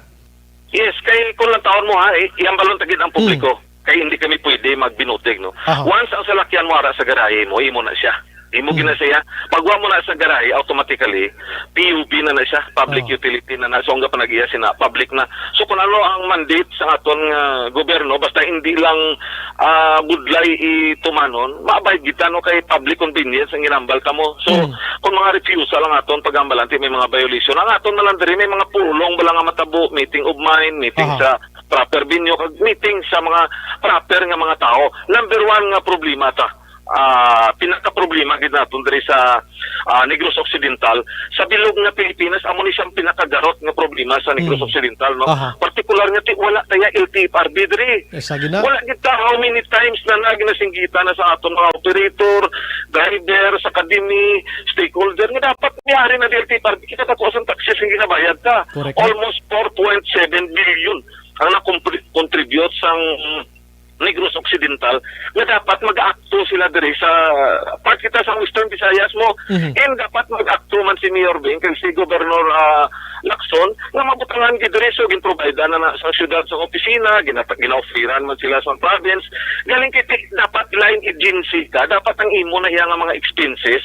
Yes, kay kung lang taon mo, ha, i-, ihambalon ta gid ang Hmm. publiko. Kay hindi kami pwede magbinutig, no? Aha. Once ang salakyan mo ara sa garahe mo, imo na siya. Imo Hmm. ginasaya, pagwa mo na sa garahe, automatically, P U B na na siya, public Oh. utility na na. So, ang gapanag-iya sina, public na. So, kung ano ang mandate sa aton nga gobyerno, basta hindi lang, ah, budlay itumanon, maabay kita, no, kay public convenience ang ginambal ta mo. So, Hmm. kung mga refusal ang aton pag-ambalan, ti may mga violation. Ang aton na lang diri, may mga pulong bala nga matabo, meeting of mind, meeting Aha. sa proper venue, kag meeting sa mga proper nga mga tao. Number one nga problema ta, ah, pinakaproblema gid naton diri sa, ah, Negros Occidental. Sa bilog nga Pilipinas, amo ni siyang pinakagarot nga problema sa Negros Mm. Occidental, no? Aha. Partikular nga ti, wala taya L T F R B diri. Eh, sa gina- Wala gid ta, how many times na na ginasinggitan na sa aton mga operator, driver, sa academy, stakeholder, nga dapat may ari na di L T F R B, kita ka tuas ang taxes ang ginabayad ta. Correct. Almost four point seven billion ang na-contribute sang Negros Occidental nga dapat mag-akto sila diri sa part kita sa Western Visayas mo. Mhm. And dapat mag-akto man si Mayor Beng kag si Governor, ah, Lacson nga mabutangan gid diri. So, ginprovide na, na sa syudad sa opisina, gina-, gina-offeran man sila sa province. Galing kay ti-, dapat line agency ka, dapat ang imo na iya nga mga expenses.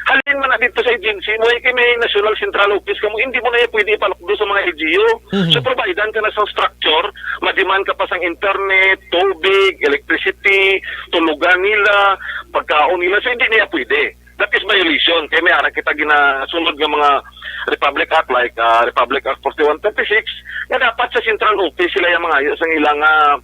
Halin man na dito sa agency mo, eh, kay may National Central Office ka mo, hindi mo na iya pwede ipalukdo sa mga L G U. Mhm. So, providean ka na sa structure, ma-demand ka pa sang internet, tubig, electricity, tulugan nila, pagkaon nila. So, hindi niya pwede. That is violation. Kaya may ara kita ginasunod nga mga Republic Act, like, ah, Republic Act forty-one thirty-six, nga dapat sa central office sila yung mga ayos ang ilang, ah,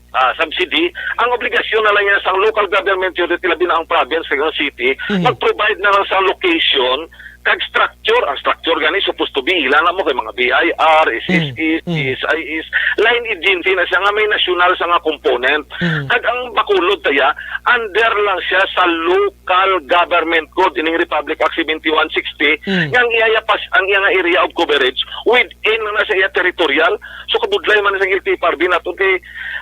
ah, subsidy. Ang obligasyon na lang yan sa local government unit, labi na ang province, kag ang city, Mhm. mag-provide na lang sa location kag structure. Ang structure gani supposed to be ila na mo kay mga B I R, S S S, Mm. Mm. C S I S, line agency na siya nga may national sa nga component. Mm. Kag ang Bacolod taya, under lang siya sa local government code ining Republic Act seventy-one sixty, Mm. nga ang iya pas, ang iya nga area of coverage within na sa iya territorial. So, kabudlay man sa L T F R B nato kay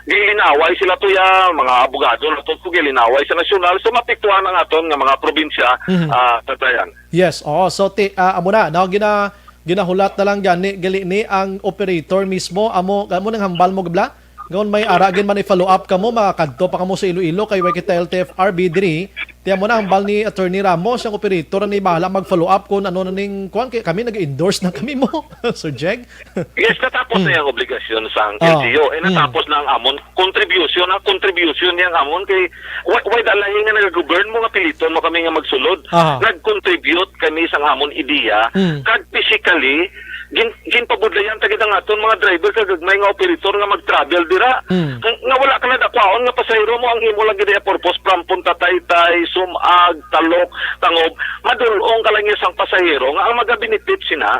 gilinaway sila to ya, mga abogado nato to gilinaway sa nasyonal. So, mapiktuhan ang aton nga mga probinsya, Mhm. ah, Tatayan. Yes, oo. So, ti, ah, amo na, no? Gina-, ginahulat na lang gani, gali ni ang operator mismo. Amo, amo nang hambal mo, gabla? Ngon may ara gid man i-follow up kamo, makakadto pa kamo sa Iloilo, kay way kita L T F R B diri. Ti amo na hambal ni Attorney Ramos, ang operator ni bahala mag-follow up kung ano na ning kuwan. Kay kami nag-endorse na kami mo, Sir Jeg. Yes, natapos na Mm. yung obligasyon sa ang Ah. L G U. Eh, Mm. natapos na ang amon contribution. Ang contribution niya ang amon kay why, why the lying nga nag-govern mo nga piliton mo kami nga magsulod? Aha. Nag-contribute kami sa amon ideya. Mm. Kag physically, gin-, ginpabudlayan ta gid ang aton mga driver kag gagmay nga operator nga mag-travel dira. Mm. Nga, nga wala ka na dakwaon nga pasahero mo, ang imo lang gid iya purpose from Punta Taytay, Sumag, Talok, Tangob, madulong ka lang niya sang pasahero nga ang maga-benefit sina,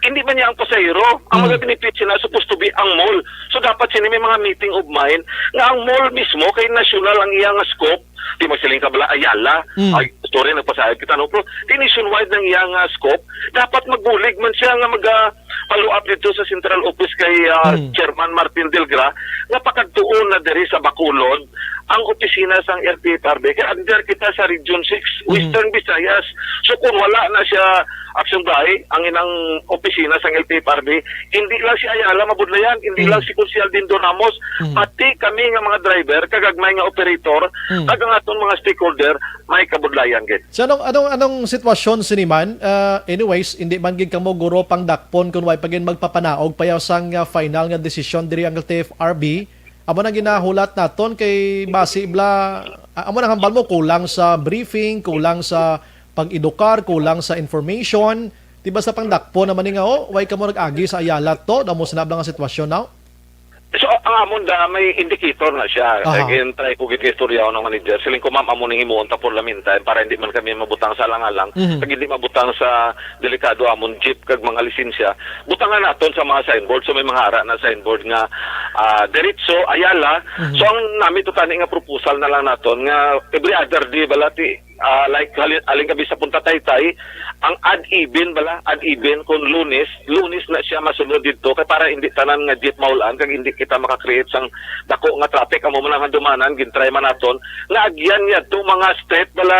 hindi man niya ang pasahero, ang Mm. maga-benefit sina supposed to be ang mall. So, dapat sini may mga meeting of mind nga ang mall mismo kay national ang iya nga scope. Di magsiling ka bala, Ayala. Mm. Ay, sorry, nagpasayag kita, no? Pero di nationwide ang iya nga scope. Dapat magbulig man siya nga maga-follow up dito sa central office kay, ah, Mm. Chairman Martin Delgra nga pakadtuon na diri sa Bacolod ang opisina sang L T F R B. Kaya under kita sa Region six, Mm. Western Visayas. So, kung wala na siya, Action Bay, ang inang opisina sang L T F R B, hindi lang si Ayala mabudlayan, hindi Mm. lang si Konsehal Dindo Ramos, Mm. pati kami nga mga driver, kagagmay nga operator, Mm. kag ang aton mga stakeholder, may kabudlayan gid. So, anong, anong, anong sitwasyon sini man? Ah, anyways, hindi man gid kamo guro pangdakpon kung way pa gid magpapanaog payaw sang, ah, final nga desisyon diri ang L T F R B. Amo na ginahulat naton kay basi bla, ah, amo nang hambal mo, kulang sa briefing, kulang sa pag-edukar, kulang sa information. Di ba sa pangdakpon naman ni nga, oh, way kamo nag-agi sa Ayala to, damo sina bla nga sitwasyon now? So, ang amon da, may indicator na siya. Aha. Again, try ko gid istorya ng manager. Siling ko, "Ma'am, amo ning himuon ta for the meantime para hindi man kami mabutang sa alang-alang." Mhm. Kag hindi mabutang sa delikado amon jeep kag mga lisensya. Butangan naton sa mga signboard. So, may mga ara na signboard nga, ah, diretso, Ayala. Mhm. So, ang nami to tani nga proposal na lang naton nga every other day, bala, ti, ah, like, hali-, halin kami sa Punta Taytay, ang odd even, bala, odd even, kung Lunes, Lunes na siya masunod dito, kay para hindi tanan nga jeep maulan, kag hindi kita makakreate sang dako nga traffic, amo man ang handumanan, gintry man naton, nga agyan niya to mga street, bala,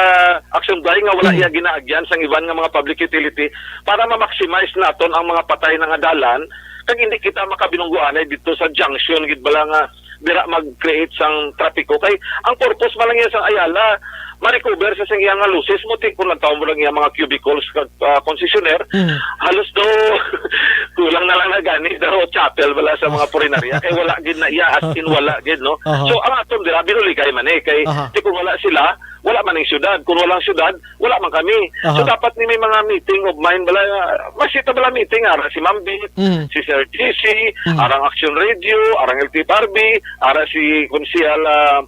Action Bay, nga wala Mm. iya ginaagyan sang iban nga mga public utility, para ma-maximize naton ang mga patay na nga dalan, kag hindi kita makabinungguanay dito sa junction, gid bala nga dira mag-create sang trapiko. Kay ang purpose man lang niya sang Ayala, ma-recover sa sang iyang losses mo, ti kung nagtaon mo lang iya mga cubicles kag, ah, concessionaire, Mm. halos daw kulang na lang na gani daw chapel bala sa mga punerarya. Kay wala gid na iya, as in wala gid, no? Aha. So, ang aton dira, binuligay man eh. Kay Aha. ti kung wala sila, wala man ang syudad. Kung wala ang syudad, wala man kami. So, Aha. dapat ni may mga meeting of mind bala, masita bala meeting, ara si Mambit, Mm. si Sir G C, Mm. arang Action Radio, arang L T F R B, ara si Konsehal, ah,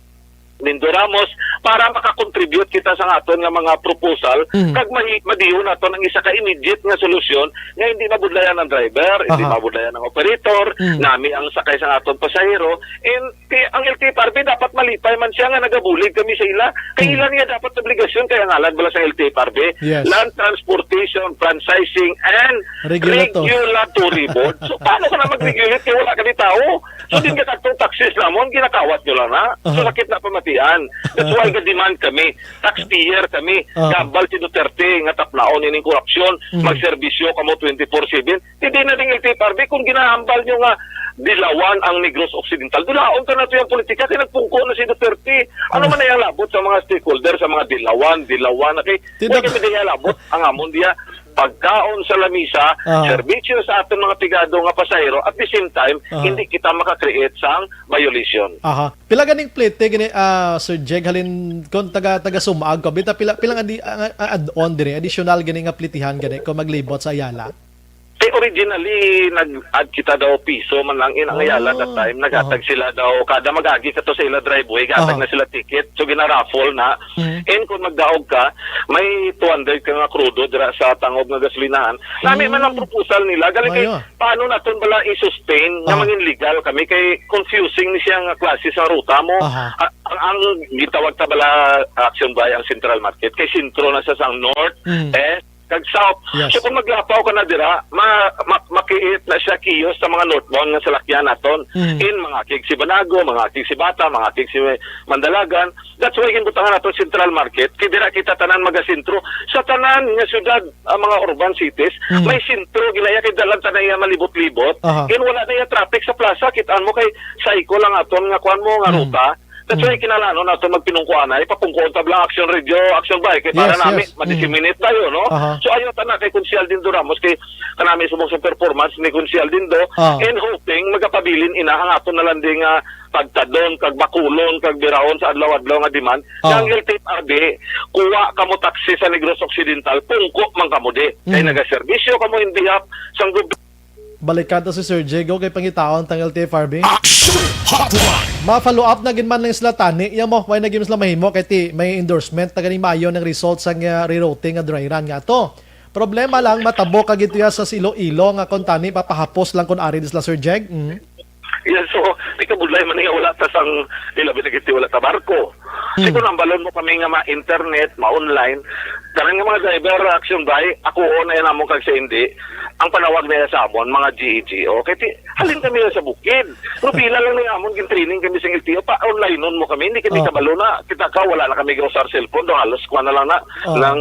Lindo Ramos, para makakontribute kita sa aton nga mga proposal, Mm. kag mahi-, madiyon naton ang isa ka immediate nga solusyon nga hindi mabudlayan ang driver, hindi Aha. mabudlayan ang operator, Mm. nami ang sakay sa aton pasahero, and ti-, ang L T F R B dapat malipay man siya nga nagabulig kami sa ila. Kay Mm. ila niya dapat obligasyon kay ang ngalan bala sa L T F R B, Yes. Land Transportation Franchising and Regulator. Regulatory Board. So, paano ka na mag-regulate kay wala ka ni tao? So, din ka kadtong taxes namon, ginakawat nyo lang na. So, Aha. sakit na pamatian. That's why ga-demand kami. Taxpayer kami. Aha. Gabal si Duterte nga taplaon ining korupsyon. Mhm. Magserbisyo kamo twenty-four seven. Hindi na ding L T F R B kung ginahambal nyo nga dilawan ang Negros Occidental. Dulaon ka na to yung politika kay nagpungko na si Duterte. Aha. Ano man na yung labot sa mga stakeholder, sa mga dilawan, dilawan na kay Tidak. Hindi kami diya labot ang amon diya pagkaon sa lamisa, Ah. serbisyo sa aton mga pigado nga pasahero, at the same time, Ah. hindi kita maka-create sang violation. Aha. Pila ganing plete gani, ah, Sir Jeg, halin kon taga, taga Sumaag ko, bita pila, pila nga di, ah, ah, add-on diri, additional gani nga plitihan gani kung maglibot sa Ayala? Eh, originally, nag-add kita daw piso man lang in ang Ayala that Ah. time. Naghatag Aha. sila daw, kada mag-agi ka to sa ila driveway, gatag Aha. na sila ticket. So, ginaraffle na. Mhm. And kung magdaog ka, may two hundred ka nga krudo dira sa tangob nga gasolinahan. Nami man ang Hmm. proposal nila. Galing kay, Ayo. paano naton bala i-sustain nga Ah. mangin legal kami? Kay confusing ni siya nga klase sa ruta mo. Aha. A-, ang, ang gitawag ta bala action by ang Central Market. Kay sentro na sa sang north, Hmm. east, kag south. Yes. So kung maglapaw ka na dira, ma-, ma-, makiit na siya kiyos sa mga northbound nga salakyan naton. Hmm. In, mga kig si Banago, mga kig si Bata, mga kig si Mandalagan, That's why ginbutangan nato Central Market, kay dira kita tanan magasentro. Sa tanan nga syudad, ang mga urban cities, Mm. may sentro ginaya kay dalan tanan iya malibot-libot. Aha. Kay wala na iya traffic sa plaza, kitaan mo kay cycle ang aton nga kuan mo nga Mm. ruta. That's why Mm. kinahanglan nato magpinungkuan ay papungkuon ta bala Action Radio, Action Bike, kay para Yes, nami yes. Mm. ma-disseminate tayo, no? Aha. So ayo ta na kay Konsehal Dindo Ramos kay kanami subong sa performance ni Konsehal Dindo Ah. and hoping magapabilin ina ang aton na lang ding, ah, Pagtadon, kag Bacolod, kag Biraon sa adlaw-adlaw nga demand, Ah. nga ang L T F R B, kuha kamo taxi sa Negros Occidental, pungko man kamo di. Kay Mm. nagaserbisyo kamo in behalf sang gobyerno. Balikan ta si Sir Diego kay pangitaon tang L T F R B. Action Hotline! Ma-follow up na gid man lang sila tani. Iya mo, why na gid sila mahimo kay ti may endorsement na gani maayo ng result sa nga rerouting nga dry run nga to. Problema lang, matabo ka gid iya sa Iloilo nga kon tani papahapos lang kon ari di sila, Sir Jeg. Mm. Yes, so, di ka budlay man nga wala ta sang, di labi na gid wala ta barko. Hmm. Siguro ang balon mo kami nga ma-internet, ma-online, tanan nga mga driver, action by, ako on na yan amon kag sa hindi, ang panawag na sa amon, mga G E G O. Kay ti, halin kami sa bukid. No, pila lang na amon, gin-training kami sa L T O, pa-online nun mo kami, hindi kami Oh. kabalo na. Kita ka, wala na kami usar cellphone, do halos kuha na lang na, Oh. ng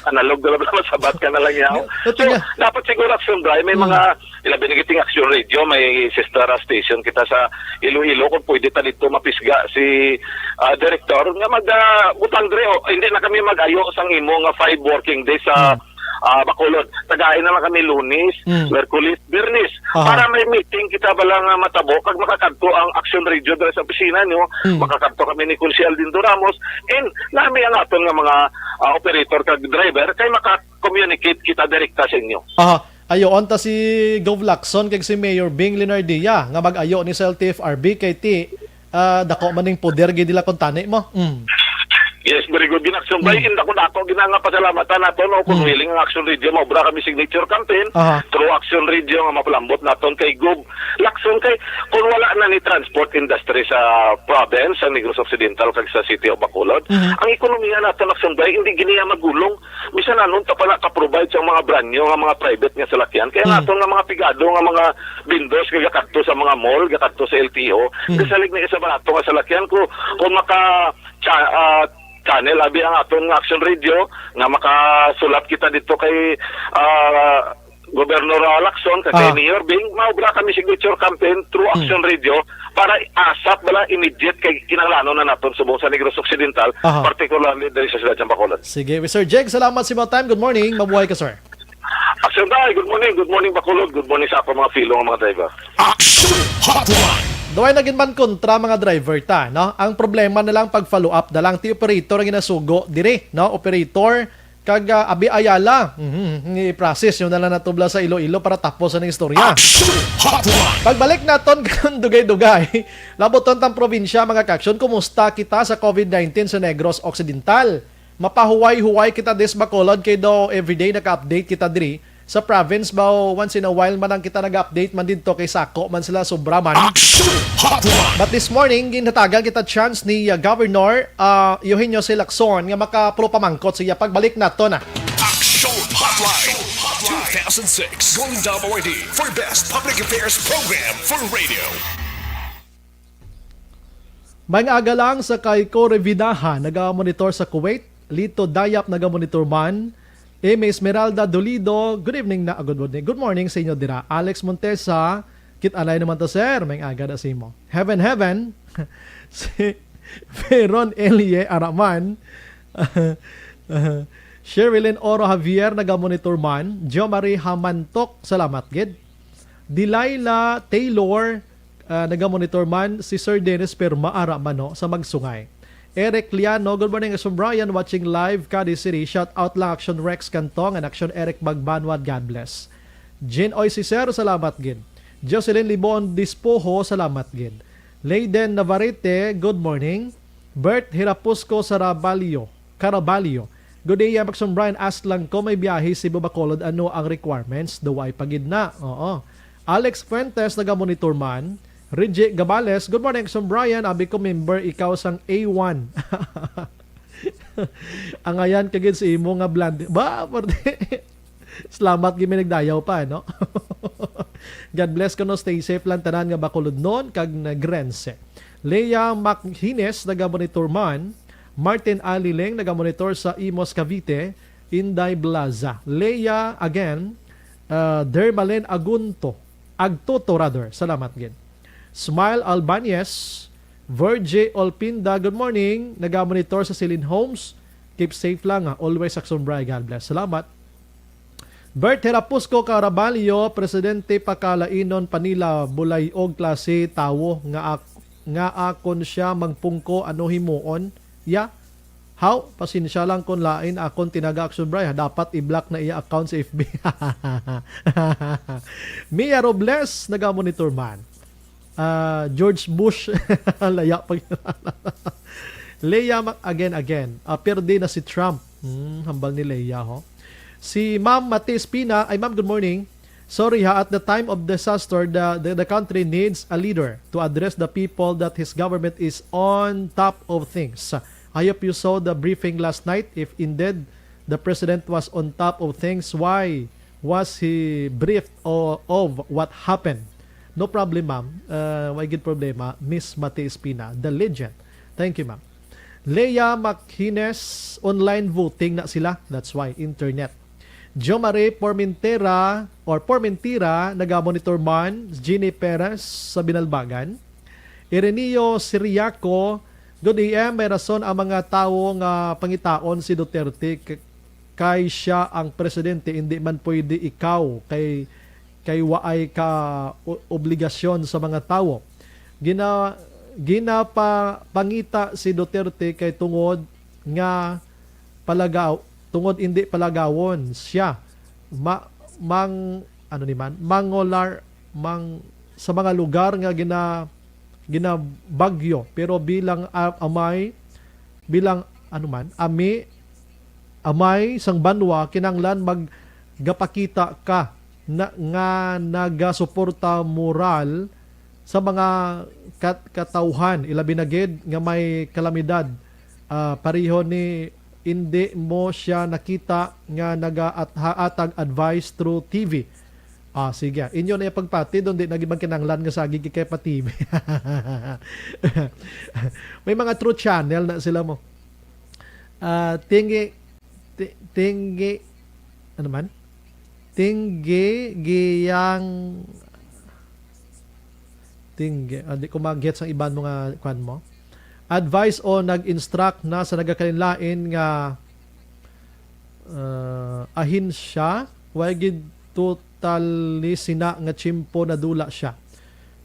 analog na lang, masabat ka na lang yaw. Ito So, nga. dapat siguro action by, may Hmm. mga Ilabi na giting Action Radio, may sister station kita sa Iloilo. Kung pwede ta dito mapisga si, ah, direktor nga mag, ah, butang dre, oh, hindi na kami mag-ayo sang imo nga five working days sa, Hmm. ah, Bacolod. Tagain na lang kami Lunes, Hmm. Merkulis, Biyernes. Aha. Para may meeting kita bala nga matabo kag makakadto ang Action Radio dira sa opisina niyo. Hmm. Makakadto kami ni Konsehal Dindo Ramos. And nami ang aton nga mga, ah, operator kag driver kay maka-communicate kita direkta sa inyo. Aha. Ayoon ta si Gov Lacson kag si Mayor Bing Leonardia nga mag-ayo ni sa L T F R B kay ti, ah, dako man ning poder gid nila kon tani mo. Mm. Yes, very good. Ginaksyon ba, Mm. inda ko na ako, ginanga pasalamatan nato, no, kung Mm. willing ang Action Radio, maobra kami signature campaign, Aha. through Action Radio, nga mapalambot naton kay Gov Lacson, kay kung wala na ni transport industry sa province, sa Negros Occidental, kag sa City of Bacolod, Mhm. ang ekonomiya naton, Action Bay, hindi giniya magulong. Bisan anong ta pa na ka-provide sa mga brand new nga mga private nga salakyan. Kaya nga Hmm. aton nga mga pigado nga mga vendors nga gakadto sa mga mall, gakadto sa L T O, Hmm. gasalig na isa barato nga salakyan ko kung maka cha-, ah, channel abi ang aton nga Action Radio nga makasulap kita dito kay, ah, Governor, ah, Lacson, kag kay Aha. Mayor Bing, maobra kami signature campaign through Hmm. Action Radio para ASAP bala, immediate, kay kinahanglanon na naton subong sa Negros Occidental, Aha. particularly diri sa siyudad sang Bacolod. Sige, Sir Jake, salamat sa imong time. Good morning. Mabuhay ka, sir. Action Day, good morning. Good morning, Bacolod. Good morning sa akong mga fellow nga mga driver. Action Hotline. Duway na gid man kontra, mga driver ta, no? Ang problema na lang pag-follow up na lang ti operator ang ginasugo diri, no? Operator kag, ah, Abi Ayala. Mhm, i-process nyo na lang natubla sa Iloilo para tapos ang istorya. Action Hotline. Pagbalik naton kan dugay-dugay, labuton tang probinsya, mga ka-action, kumusta kita sa covid nineteen sa Negros Occidental? Mapahuway-huway kita dis Bacolod kay daw everyday naka-update kita diri. Sa province ba, once in a while man ang kita nag-update man didto kay sako man sila sobra man. Action Hotline. But this morning, ginhatagan kita chance ni, uh, Governor, uh, Eugenio C. Lacson nga makapropamangkot siya pagbalik nato na. Action Hotline two thousand six Golden Dome Awardee for Best Public Affairs Program for Radio. May aga lang sa kay Corey Vidaha, naga-monitor sa Kuwait. Lito Dayap, naga-monitor man. Amy Esmeralda Dolido, good evening na, good morning. Good morning sa inyo dira. Alex Montesa, kit-anay naman to, sir. May aga na sa imo. Heaven, heaven. Si Veron Elie Araman. Sherilyn Oro Javier, naga-monitor man. Jo Marie Hamantok, salamat gid. Delilah Taylor, ah, naga-monitor man. Si Sir Dennis Perma, ara man, no, sa Magsungay. Eric Liano, good morning, Sir Brian, watching live, Cadiz City. Shout out lang Action Rex Cantong and Action Eric Magbanwad. God bless. Jean Oy Cicero, salamat gid. Jocelyn Libon Dispoho, salamat gid. Leyden Navarrete, good morning. Bert Hirapusco Sarabalio, Carabalio. Good day, Action Brian. Ask lang ko, may biyahe Cebu Bacolod, ano ang requirements? Daw ay pagid na. Oo. Alex Fuentes, naga-monitor man. Reggie Gabales, good morning, Action Brian. Abi ko member ikaw sang A one. Angayan ka gid sa imo nga blonde. Ba, pwede. Salamat gid, may nagdayaw pa, no? God bless kuno, stay safe lang tanan nga Bacolodnon kag Negrense. Leia Mac Hines, naga-monitor man. Martin Aliling, naga-monitor sa Imus, Cavite. Inday Blaza. Leia again, uh, Dermalen Agunto. Agtuto, rather. Salamat gid. Smile Albanez, Virgie Olpinda, good morning. Naga-monitor sa Silin Homes. Keep safe lang, ah. Always Action Brian. God bless. Salamat. Bert Herapusco Caraballo, Presidente, pakalainon pa nila, bulay og klase tawo nga ak-, nga akon siya magpungko, ano himuon? Ya? How? Pasensya lang kung lain akon tinaga, Action Brian. Dapat i-block na iya account sa F B. Mia Robles, naga-monitor man. Ah, George Bush, laya pa. Leia, ma-, again, again. Ah, perde na si Trump. Hmm, hambal ni Leia, ho. Si Ma'am Mati Espina, ay, Ma'am, good morning. Sorry ha, at the time of disaster, the, the, the country needs a leader to address the people that his government is on top of things. I hope you saw the briefing last night. If indeed the president was on top of things, why was he briefed o-, of what happened? No problem, ma'am. Uh, way gid problema, Miss Mati Espina, the legend. Thank you, ma'am. Leia Maquines, online voting na sila. That's why, internet. Jo Marie Pormentera or Pormentira, naga-monitor man. Jeannie Perez sa Binalbagan. Ireneo Siriaco, good A M, may rason ang mga tawo nga pangitaon si Duterte k-, kay siya ang presidente, hindi man pwede ikaw kay, kay waay ka o-, obligasyon sa mga tawo. Gina-, ginapangita si Duterte kay tungod nga palagaw, tungod hindi palagawon siya. Ma-, mang, ano ni man, mangolar, mang, sa mga lugar nga gina-, ginabagyo, pero bilang a-, amay, bilang, ano man, ami, amay sang banwa, kinahanglan maggapakita ka na, nga nagasuporta moral sa mga kat-, katawhan, ilabi na gid nga may kalamidad. Ah, pareho ni, hindi mo siya nakita nga nagaat-, haatag advice through T V. Ah, sige. Inyo na yung pagpati, doon di na gid man kinahanglan nga sagi kay pa T V. May mga true channel na sila mo. Ah, tingi, ti-, tingi, ano man? Tinggi, giyang, tinggi. Ah, di ko mag-gets ang iban mo nga kwan mo. Advice o nag-instruct na sa nagakalain-lain nga, ah, ahensya, way gid totally sina nga tiyempo nadula siya.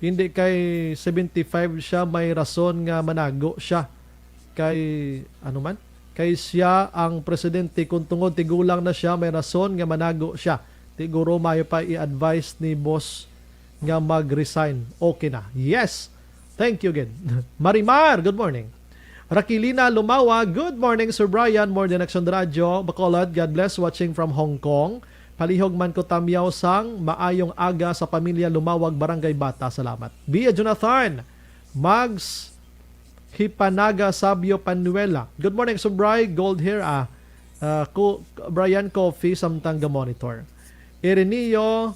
Hindi kay seventy-five siya, may rason nga manago siya. Kay, ano man? Kay siya ang presidente, kung tungod tigulang na siya, may rason nga manago siya. Siguro mayo pa i-advise ni boss nga mag-resign. Okay na. Yes! Thank you again. Marimar, good morning. Rakilina Lumawa, good morning, Sir Brian. More than Action Radio, Bacolod. God bless, watching from Hong Kong. Palihog man ko tamyaw sang maayong aga sa pamilya Lumawag, Barangay Bata. Salamat. Bia Jonathan, Mags Hipanaga Sabio Panuela. Good morning, Sir Bri. Gold hair, ah. Ah, ko, Brian Coffee, samtang ga-monitor. Ireneo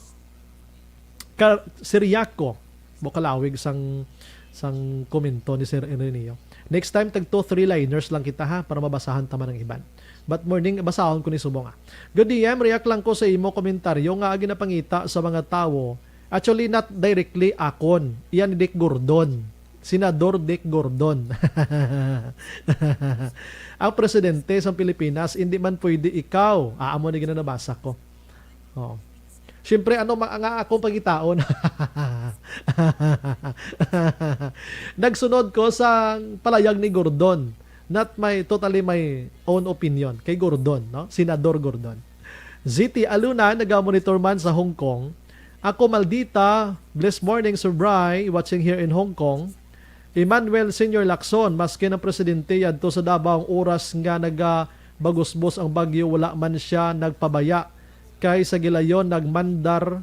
Car-, Siriaco. Bukalawig sang, sang komento ni Sir Ireneo. Next time, tag two, three liners lang kita, ha, para mabasahan ta man ang iban. But morning, basahon ko ni subong, ah. Good D M, react lang ko sa imo komentaryo nga ginapangita sa mga tawo. Actually, not directly akon. Iyan ni Dick Gordon. Senador Dick Gordon. Ang presidente sa Pilipinas, hindi man pwede ikaw. Ah, amo ni ginanabasa ko. Oh. Siyempre, ano ma-, nga akong pangitaon? Nagsunod ko sa palayag ni Gordon. Not my, totally my own opinion. Kay Gordon, no? Senador Gordon. Z T Aluna, nagamonitor man sa Hong Kong. Ako, Maldita, blessed morning, Sir Bry, watching here in Hong Kong. Emmanuel Senior Lacson, maski ang presidente yadto sa Davao, ang oras nga nagabagusbos ang bagyo, wala man siya nagpabaya. Kay sa gilayon, nagmandar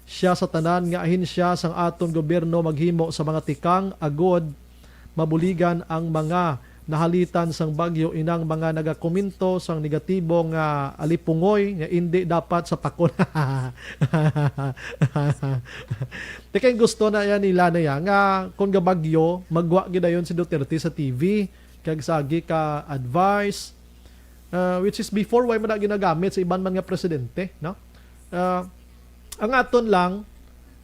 siya sa tanan nga ahensya sang aton gobyerno maghimo sa mga tikang, agod mabuligan ang mga nahalitan sang bagyo. Inang mga nagakomento sang negatibo nga alipungoy nga indi dapat sa pakon. Tikay gusto na yan nila na yan nga kung gabagyo, magwa gidayon si Duterte sa T V kag sagi ka advice, uh, which is before, way man na ginagamit sa iban man nga presidente, no? Uh, ang aton lang,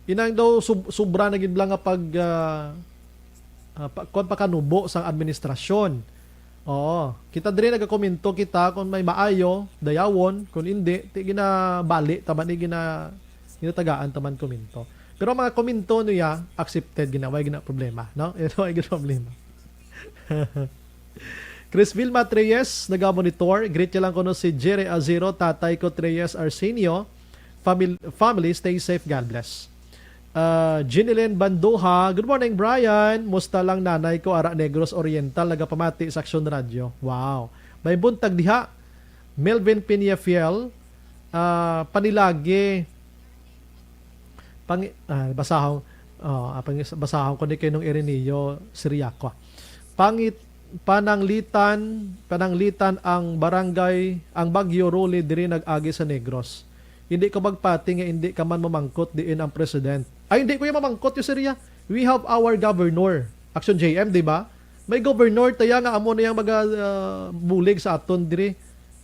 inang daw sub-, sobra na gid lang nga pag, ah, ah, pa, kuwan, pakanubo sang administrasyon. Oo. Kita diri nagakomento kita kung may maayo, dayawon, kung hindi, ti ginabali taman ni gina, ginatagaan taman komento. Pero ang mga komento niya, accepted gina, way gina problema, no? Ito ay gina problema. Chris Vilma Treyes, nagamonitor. Greet niya lang kuno si Jerry Azero, tatay ko Treyes Arsenio. Family, family, stay safe. God bless. Uh, Jeanilyn Banduha, good morning, Brian. Musta lang nanay ko, ara Negros Oriental, nagapamati sa Action Radio. Wow. May buntag diha. Melvin Peñafiel, uh, panilagi, pang, ah, basahon, oh, ah, pang-, basahon ko ni kay nung Ireneo Siriaco. Pangit, pananglitan, pananglitan ang barangay, ang Bagyo Rolly diri nag-agi sa Negros. Hindi ko magpati nga hindi ka man mamangkot diin ang president. Ay, hindi ko yung mamangkot yung Syria. We have our governor. Action J M, di ba? May governor taya nga amo na yung mga, ah, bulig sa aton diri.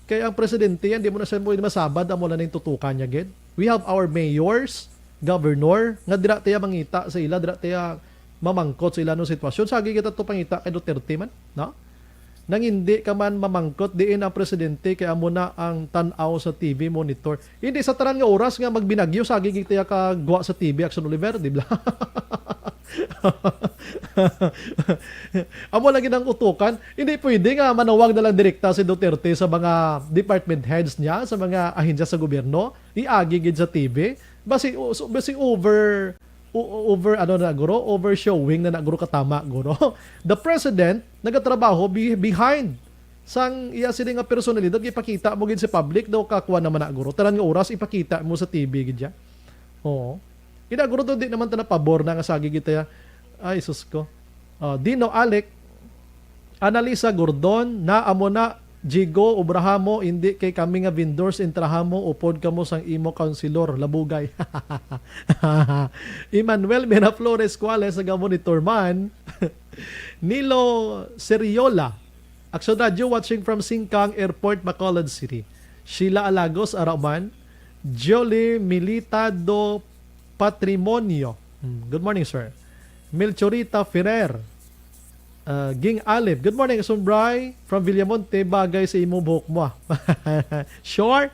Kay ang presidente yan, di mo na siya pwede masabad, amo na ning tutukan niya gid. We have our mayors, governor, nga dira taya mangita sa ila, dira taya mamangkot sa ila ng sitwasyon. Sagi kita to pangita kay Duterte man, no? Nang hindi ka man mamangkot, diin ang presidente kay amo na ang tan-aw sa T V monitor. Hindi sa tanan nga oras nga magbinagyo, sagi gid taya kagwa sa T V, Action Oliver, di ba? Amo lagi nang utukan. Hindi pwede nga manawag na lang direkta si Duterte sa mga department heads niya, sa mga ahensya sa gobyerno, iagi gid sa T V. Basi, o-, so, basi over, o-, over, ano na guro, over showing na na guro katama guro. The president nagatrabaho be-, behind sang iya sini nga personalidad, ipakita mo gid sa public daw, kakuha naman na guro. Tanan nga oras ipakita mo sa T V gid ya. Oo. Ina guro daw, di naman ta na pabor na nga sagi kita ya. Ay, sus ko. Oh, Dino Alec, Analisa Gordon, na amo na, Jigo, obraha mo, hindi kay kami nga vendors, intraha mo, upod kamo sang imo counselor, labugay. Emmanuel Miraflores Cuales, nagamonitor man. Nilo Seriola, Action Radio, watching from Singkang Airport, Bacolod City. Sheila Alagos, ara man. Jolie Militado Patrimonio. Hmm, good morning, sir. Melchorita Ferrer. Uh, Ging Alip. Good morning, Sumbray. From Villamonte, bagay sa imo buhok mo, ah. Sure?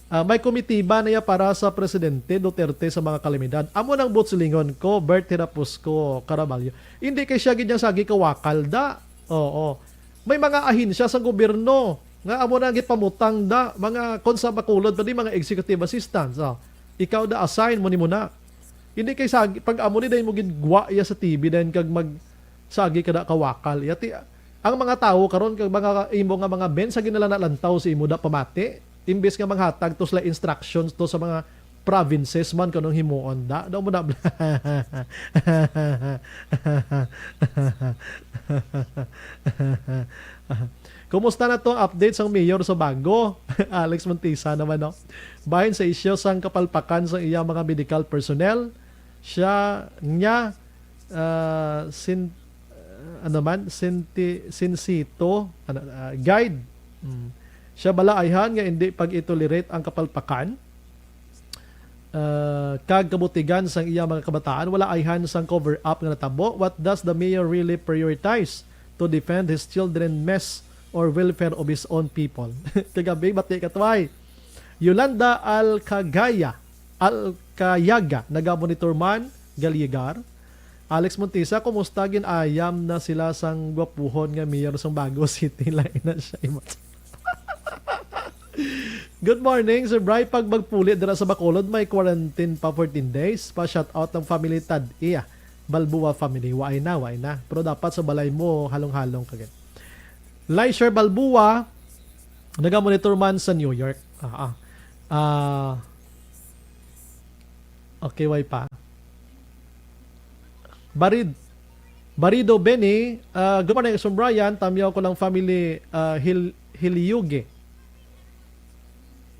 Ah, may komitiba na iya para sa Presidente Duterte sa mga kalamidad. Amo nang buot silingon ko, Bert Hirapusco Caraballo. Hindi kay siya gid yang sagi kawakal da. Oo. May mga ahensya sa gobyerno nga amo na gipamutang da, mga kon sa Bacolod pa di, mga executive assistants. Oh. Ikaw da assign mo nimo na. Hindi kay sagi, pag amo ni dahil mo gid gwa iya sa T V dahil kag mag sagi ka da kawakal. Yati, ang mga tawo karon kag mga imo nga mga ben sa ginalanalantaw sa imo da pamati, imbes nga manghatag to sila instructions to sa mga provinces man kanong himuon da. Daw mo na. Kumusta na to ang update sang mayor sa Bago? Alex Montisa naman, no? Bahin sa isyu sang kapalpakan sang iya mga medical personnel, siya niya, ah, sin-, ano man, sinti-, sinsito, ano, ah, guide. Mm. Siya bala ayhan nga hindi pag-itolerate ang kapalpakan, ah, kag kabutigan sang iya mga kabataan, wala ayhan sang cover up nga natabo. What does the mayor really prioritize to defend his children mess or welfare of his own people? Kagabi, bati ka, Tway. Yolanda Alcagaya, Alcayaga, naga-monitor man, Galigar. Alex Montisa, kumusta? Gin-ayam na sila sang gwapuhon nga mayor sang Bago City. Lain na siya, imo. Good morning, Sir Bry. Pag magpuli dira sa Bacolod, may quarantine pa fourteen days. Pa shout out ng family Tad Iya. Balboa family. Waay na, waay na. Pero dapat sa balay mo, halong-halong ka gid. Lysher Balboa, naga-monitor man sa New York. Ah, ah. Ah, okay, way pa. Barid-, Barido Benny, ah, good morning, Sir Brian. Tamyaw ko lang family, ah, Hil-, Hilyuge.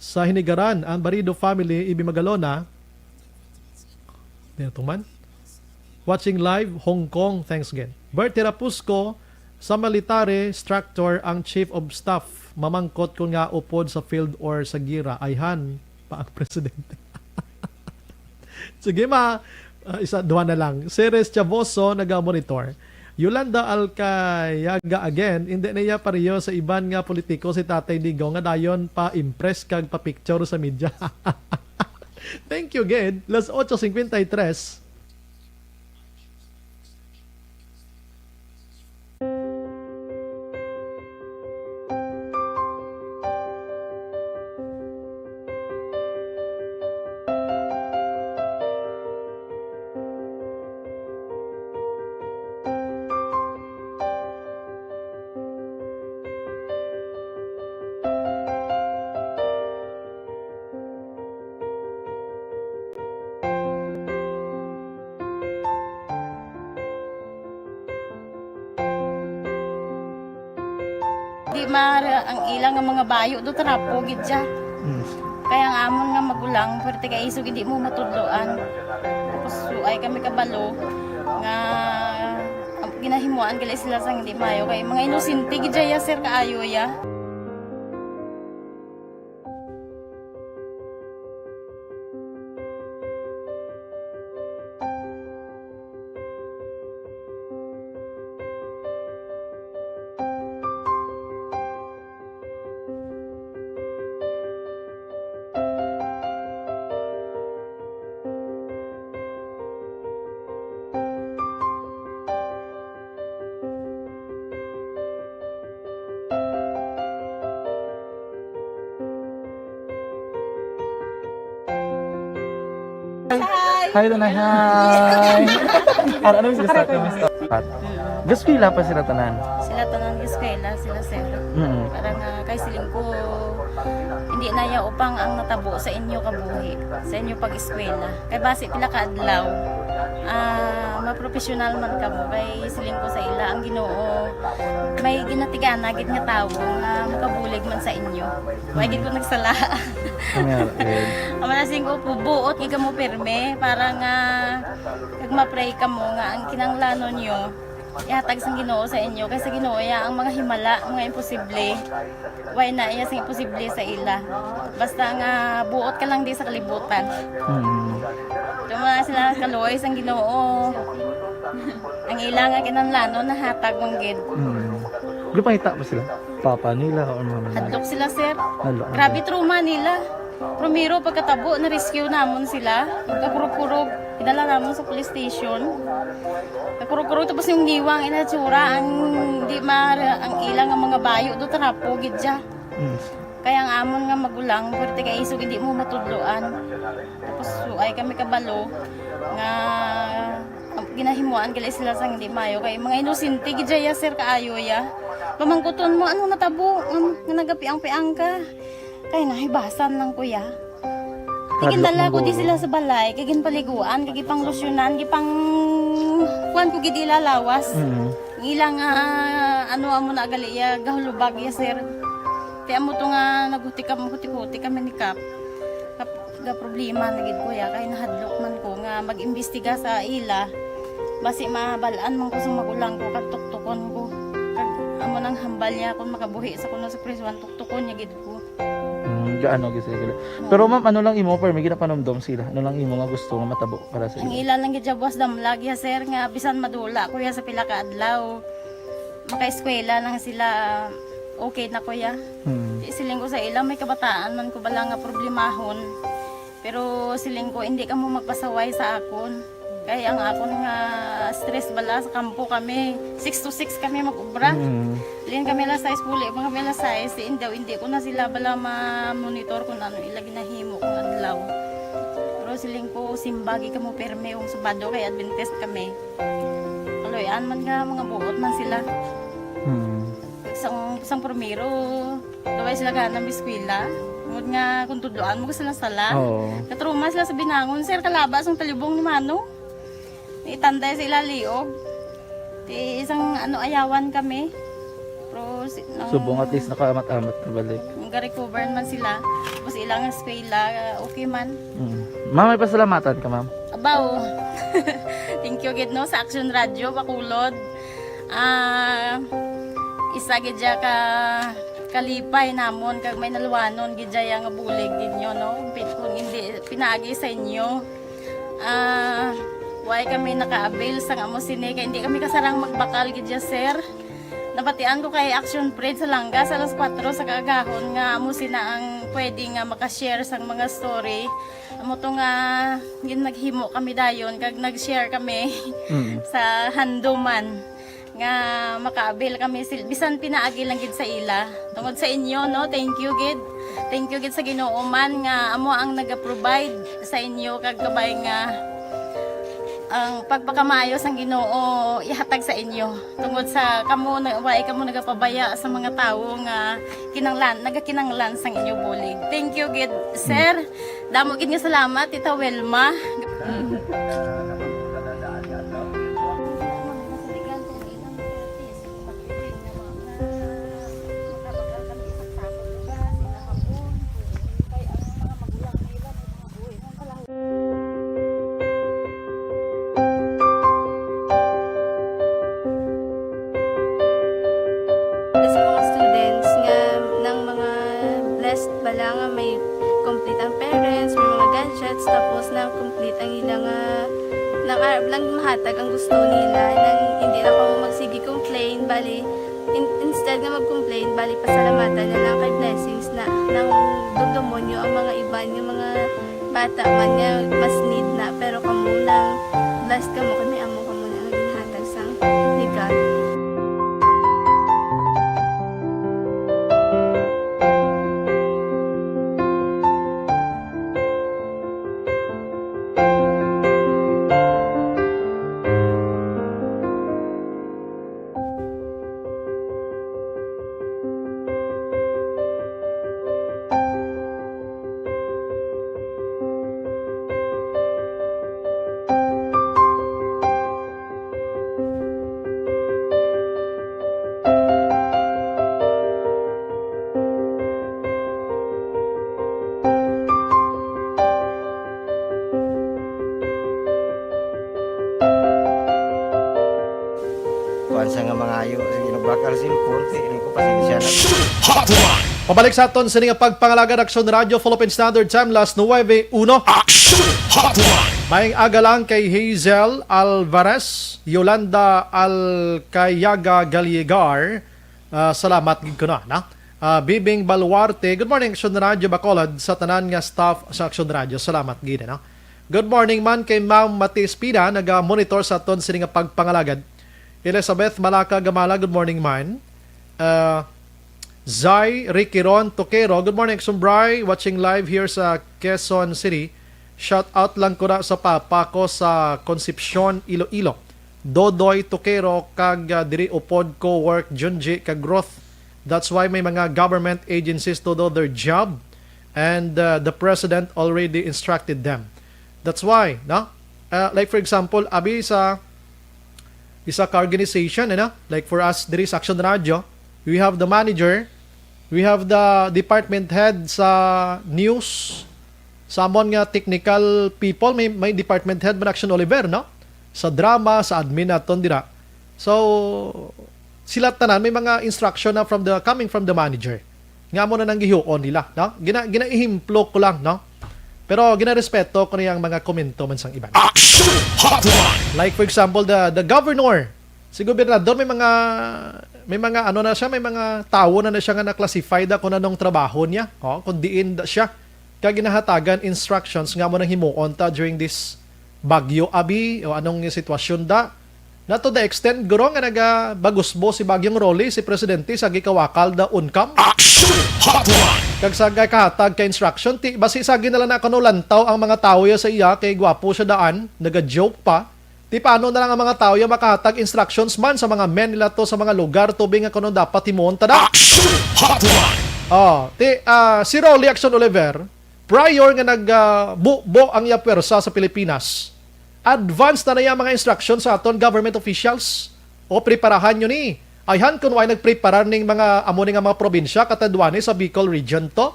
Sa Hinigaran, ang Barido family, Ibi Magalona. Di na tuman. Watching live, Hong Kong. Thanks again. Bert Terapusco, sa military structure ang chief of staff. Mamangkot ko nga upod sa field or sa gira. Ayhan pa ang presidente. Sige, ma. Ah, isa, duha na lang. Ceres Chavoso, naga-monitor. Yolanda Alcayaga again, hindi na iya pareho sa iban nga politiko si Tatay Digong nga dayon pa impress kag pa picture sa media. Thank you, gid. Las ocho cincuenta y tres. Di ma-, ang ila nga mga bayo do trapo gid siya. Mm. Kaya ang amon nga magulang, pwerte kay isog hindi mo matudloan. Tapos suay kami kabalo nga ginahimuan gali sila sang hindi mayo kay mga inosente gid siya, sir, kaayo ya. Hi. Hi, Tanay. Hi. Ano, ano yung gusto? Gusto ko yung pa sila tanan. Sila tanan eskwela, sila sir. Mm. Para nga kay siling ko, hindi na ya upang ang natabo sa inyo kabuhi, sa inyo pag-eskwela. Kay basi pila ka adlaw, ah, mapropesyonal man kamo. Kay siling ko sa ila, ang Ginoo may ginatigana gid nga tawo nga makabulig man sa inyo. Wa gid ko nagsala. Amen. Ang mga siling ko, buot gid kamo pirme para nga kag ma-pray kamo nga ang kinahanglanon nyo Ihatag sang Ginoo sa inyo, kay sa Ginoo iya ang mga himala, mga imposible. Way na iya sing imposible sa ila. Basta nga buot ka lang di sa kalibutan. Hmm. Tuma sila kaluoy sang Ginoo. Ang ila nga kinahanglanon nahatag man gid. Hmm. Gipangita ba sila? Papa nila or mama nila? Hadlok sila, sir. Hadlok. Grabe trauma nila. Primero, pagkatabo, na-rescue namon sila. Pagkakurog-kurog, idala namon sa police station. Kakurog-kurog, tapos yung niwang inatsura, ang di ma-, ang ilang nga mga bayo do, trapo gid siya. Mm. Kaya ang amon nga magulang, pwerte kay isog hindi mo matudloan. Tapos, so, ay kami kabalo nga ginahimuan gali sila sang hindi mayo. Kay mga inosente gid siya, sir, kaayo ya. Pamangkuton mo, ano natabo? Nga, nga nagapiang-piang ka? Kay nahibasan lang, kuya. Hadlok Tigindala man ko di guro. Sila sa balay, kay ginpaliguan, kay gipanglusyonan, gipang kuan ko gid ila lawas. Mm. Ang ila nga, ano, amo na gali iya, gahulubag iya, sir. Ti amo to nga naghuti ka, huti-huti kami ni Kap. Kap, ga problema na gid, kuya, kay nahadlok man ko nga mag-imbestiga sa ila. Basi mabal-an man ko sa magulang ko, kag tuktukon ko. Kag amo nang hambal niya kung makabuhi sa kuno sa prisuan, tuktukon niya gid ko. Hmm, gaano gid sila gila. Oo. Pero ma'am, ano lang imo, pero may ginapanumdom sila? Ano lang imo nga gusto nga matabo para sa Ang ila? Ila lang gid siya buwas damlag ya, sir, nga bisan madula ko ya sa pila ka adlaw, makaeskwela lang sila, okay na ko ya. Hmm. Di siling ko sa ila, may kabataan man ko bala nga problemahon. Pero siling ko, hindi ka mo magpasaway sa akon. Kay ang akon nga stress bala sa kampo kami, six to six kami mag-ubra. Mm. Lin kami alas sais, puli pa kami alas sais, si Indaw, hindi ko na sila bala ma-monitor kung ano ila ginahimo kung adlaw. Pero siling ko, simbagi kamo pirme kung Sabado kay Adventist kami. Kaluy-an man nga mga buot man sila. Mm. Sang, sang primero, daway sila gana mag-eskwela. Tungod nga kung tudloan mo sila sala. Oo. Katruma sila sa binangon, sir, kalaba sang talibong ni Mano. Itanday sa ila liog. Ti isang ano, ayawan kami. Pero si, nang Subong at least nakaamat-amat na balik. Nag-recover man sila. Tapos ilang eskwela, okay man. Mm. Ma'am, may pasalamatan ka, ma'am? Abaw. Thank you gid, no, sa Action Radio Bacolod. Ah, isa gid siya ka kalipay namon kag may naluwanon gid siya nga bulig gid nyo, no? Pi-, kung hindi pinaagi sa inyo, ah, why kami naka-avail sang amo sini, kay hindi kami kasarang magbakal gid siya, sir. Nabatian ko kay Action Fred sa Langga sa alas kuwatro sa kaagahon nga amo sina ang pwede nga maka-share sang mga story. Amo to nga gin-, naghimo kami dayon kag nag-share kami Mm. sa handuman nga maka-avail kami sil-, bisan pinaagi lang gid sa ila. Tungod sa inyo, no, thank you gid. Thank you gid sa Ginoo man nga amo ang naga-provide sa inyo kag kabay nga ang pagpakamaayo sang Ginoo ihatag sa inyo. Tungod sa kamo na, wa kamo nagapabaya sa mga tawo nga kinanglan, nagakinanglan sang inyo bulig. Thank you gid, sir. Damo gid nga salamat, Tita Wilma. Sa mga students nga, ng mga blessed bala nga may complete ang parents, may mga gadgets, tapos na complete ang ila nga, nang arab lang mahatag ang gusto nila, nang hindi lang ko magsige complain, bali, in-, instead nga mag-complain, bali, pasalamatan na lang kay blessings na, nang dumdumon nyo ang mga iban nga mga bata man nga mas need na, pero kamo nang blessed kamo kay may amo kamo na nga ginhatag sang ni God. Sa nga mga ayo, sige, nagbakal cellphone, di ko pasensya na. Pabalik sa aton sini nga pagpangalagad, Aksyon Radyo, Philippine Standard Time, las nuwebe uno. Action Hotline! Maayong aga lang kay Hazel Alvarez, Yolanda Alcayaga Gallegar. Ah, salamat gid ko na, na. Ah, Bibing Baluarte, good morning, Aksyon Radyo Bacolod, sa tanan nga staff sa Aksyon Radyo. Salamat gid, no? Good morning man kay Ma'am Mati Espina, naga-monitor sa aton sini nga pagpangalagad. Elizabeth Malaka Gamala, good morning man. Ah, Zai Ricky Ron Toquero, good morning, Aksyon Bri, watching live here sa Quezon City. Shout out lang ko na sa papa ko sa Concepcion, Iloilo. Dodoy Toquero kag, ah, diri upod ko work, Junji kag Ruth. That's why may mga government agencies to do their job and, uh, the president already instructed them. That's why, no? Uh, like for example, abi sa isa ka organization, ano? Like for us diri sa Action Radio, we have the manager, we have the department head sa news, sa amon nga technical people, may, may department head man, Action Oliver, no? Sa drama, sa admin naton dira. So, sila tanan may mga instruction na from the, coming from the manager. Nga mo na nang gihuon nila, no? Gina, ginaihemplo ko lang, no? Pero ginarespeto ko na yung mga komento man sang iban. Action Hotline! Like for example, the, the governor, si gobernador, may mga, may mga ano na siya, may mga tawo na na siya nga na-classified ako na nung trabaho niya, oh, kung diin da siya. Kag ginahatagan instructions nga mo nang himuon ta during this bagyo, abi, o anong sitwasyon da. Na to the extent, guro, nga nagabagusbo si Bagyong Rolly, si Presidente, sa gikawakal da uncam. Action Hotline! Kag sa gakahatag ka instruction, ti, basi sa ginalan na kano lantaw ang mga tawo ya sa iya, kay gwapo siya daan, naga-joke pa. Ti, paano na lang ang mga tawo ya makahatag instructions man sa mga men nila to, sa mga lugar to, bi nga kano dapat himuon ta da? Action Hotline! Oh, ti, ah, si Rolly Action Oliver, prior nga nag, ah, bubo ang iya pwersa sa Pilipinas, advance na na iya mga instruction sa aton government officials. O, preparahan nyo ni. Ayhan kun way nagpreparar ning mga amo ni nga mga probinsya, katadwani sa Bicol region to.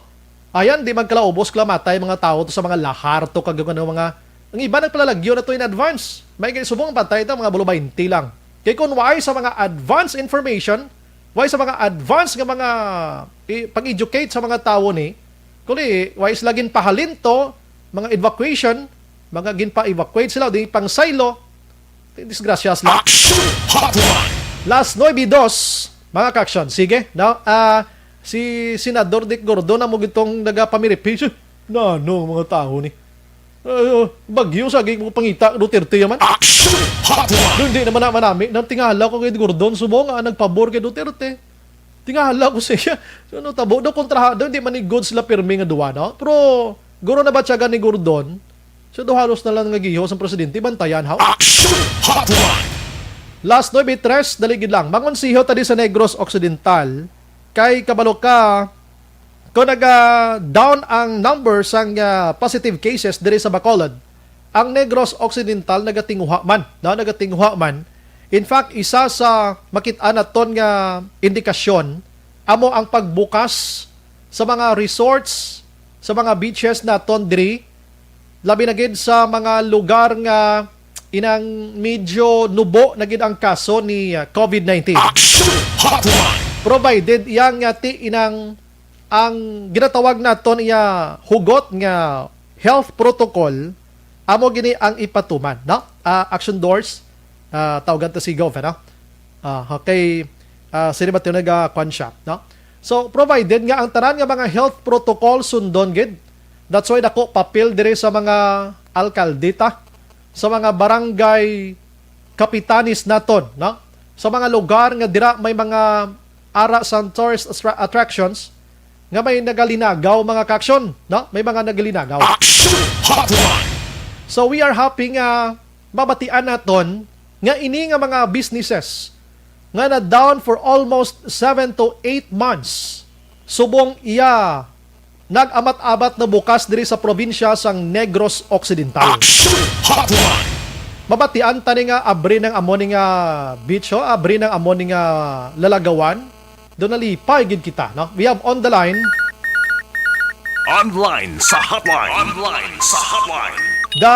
Ayan, di magkalaubos kalamatay mga tao to sa mga lahar to kag ano mga, ang iba nagpalalagyo na to in advance. May kay subong ang patay ta mga bulo baynte lang. Kay kun way sa mga advance information, way sa mga advance nga mga i- pag-educate sa mga tawo ni, kuli way sila ginpahalin to, mga evacuation, mga ginpa-evacuate sila, di pang silo, disgrasya sila. Action Hotline! Last nuebe dos, mga ka-action. Sige, no? Ah, si Senador Dick Gordon na mo gitong nagapamiripi. Nano mga tao ni? Ah, bagyo sa gig mo pangita, Duterte yaman. Action Hotline! Doon di naman na manami. Nang tingala ko kay Gordon, subong nga nagpabor kay Duterte. Tingala ko siya. So, ano tabo? Daw kontraha, daw hindi man ni good sila pirmi nga duwa, no? Pero, guro na ba siya ni Gordon? So, daw halos na lang nga gihos ang presidente. Bantayan, ha? Action Hotline! Last nuebe tres, dali gid lang. Mangonsiho ta di sa Negros Occidental. Kay kabalo ka, kung naga-down ang number sang, ah, positive cases diri sa Bacolod, ang Negros Occidental nagatinguha man, no? Nagatinguha man. In fact, isa sa makit-an naton nga indikasyon amo ang pagbukas sa mga resorts, sa mga beaches naton diri, labi na gid sa mga lugar nga inang medyo nubo na gid ang kaso ni, ah, covid nineteen. Action Hotline! Provided yang nga ti inang ang ginatawag naton iya hugot nga health protocol, amo gini ang ipatuman, no? Ah, Action Doors, ah, tawgan ta si Gov, ano? Ah, okay, ah, sino ba ito nag-, ah, kwan siya, no? So, provided nga ang tanan nga mga health protocol sundon gid, that's why dako papel diri sa mga alkalde ta, sa mga barangay kapitanes naton, no? Sa mga lugar nga dira may mga ara sang tourist attra-, attractions nga may nagalinagaw, mga ka-action, no? May mga nagalinagaw. Action Hotline! So we are happy nga mabatian naton nga ini nga mga businesses nga na down for almost seven to eight months subong iya nag-amat-abat na bukas diri sa probinsya sang Negros Occidental. Action Hotline! Mabatian ta ni nga abri ng amo ni nga beach, ho? Abri ng amo ni nga lalagawan. Doon nalipay gid kita, no? We have on the line. Online sa hotline. Online sa hotline. The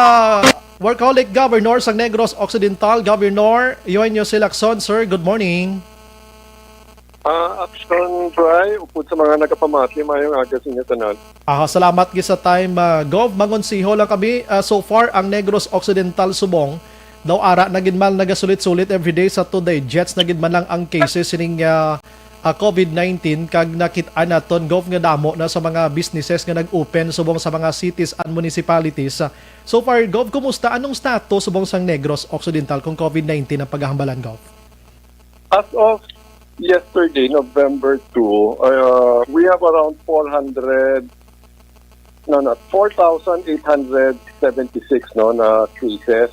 workaholic governor sang Negros Occidental, Governor Eugenio C. Lacson. Sir, good morning. Ah, Action Dry, upod sa mga nagapamati, mayong aga sa inyo tanan. Ah, salamat gid sa time, ah, Gov. Mangonseho lang kami. Ah, so far, ang Negros Occidental subong daw ara na gid man nagasulit-sulit everyday sa two digits na gid man lang ang cases sining, ah, ah, COVID nineteen, kag nakit-an naton, Gov, nga damo na sa mga businesses nga nag-open subong sa mga cities and municipalities. Ah, so far, Gov, kumusta? Anong status subong sang Negros Occidental kung COVID nineteen ang paghahambalan, Gov? As of yesterday, November two, uh, we have around four hundred, no, not four thousand eight hundred seventy-six, no, na cases.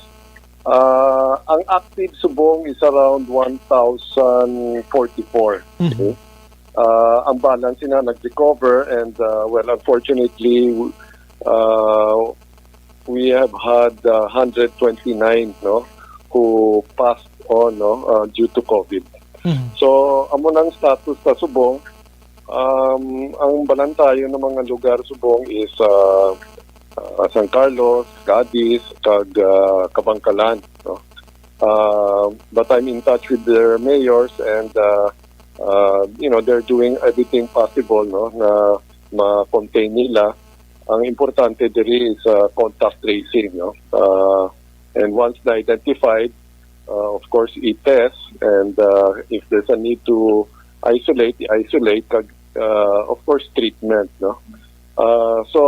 Uh, ang active subong is around one thousand forty-four. Mhm. Uh, ang balance na nag-recover and, uh, well, unfortunately, uh, we have had, uh, hundred twenty-nine, no, who passed on, no, uh, due to COVID. Mhm. So, amo nang status sa subong. Um, ang balantayon ng mga lugar subong is, uh, uh, San Carlos, Cadiz, kag, uh, Kabankalan, no. Uh, but I'm in touch with their mayors and, uh, uh, you know, they're doing everything possible, no, na ma-contain nila. Ang importante diri is, uh, contact tracing, no? Uh, and once na-identified, uh, of course, i-test, and, uh, if there's a need to isolate, i-isolate, kag, uh, of course, treatment, no? Uh, so,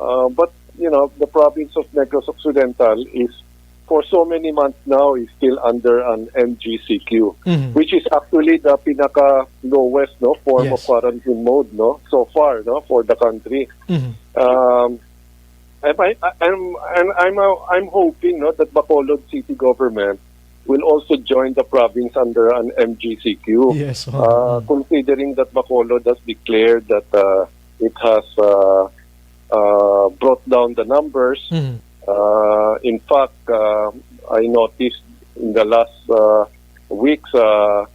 uh, but, you know, the province of Negros Occidental is, for so many months now, is still under an M G C Q, Mhm. which is actually the pinaka lowest, no, form of Yes. quarantine mode, no, so far, no, for the country. Mhm. Um, and I, I, I'm, and I'm, uh, I'm hoping, no, that Bacolod City Government will also join the province under an M G C Q. Yes, oh. Uh, Mm. considering that Bacolod has declared that, uh, it has, uh, uh, brought down the numbers. Mhm. Uh, in fact, uh, I noticed in the last, uh, weeks, uh,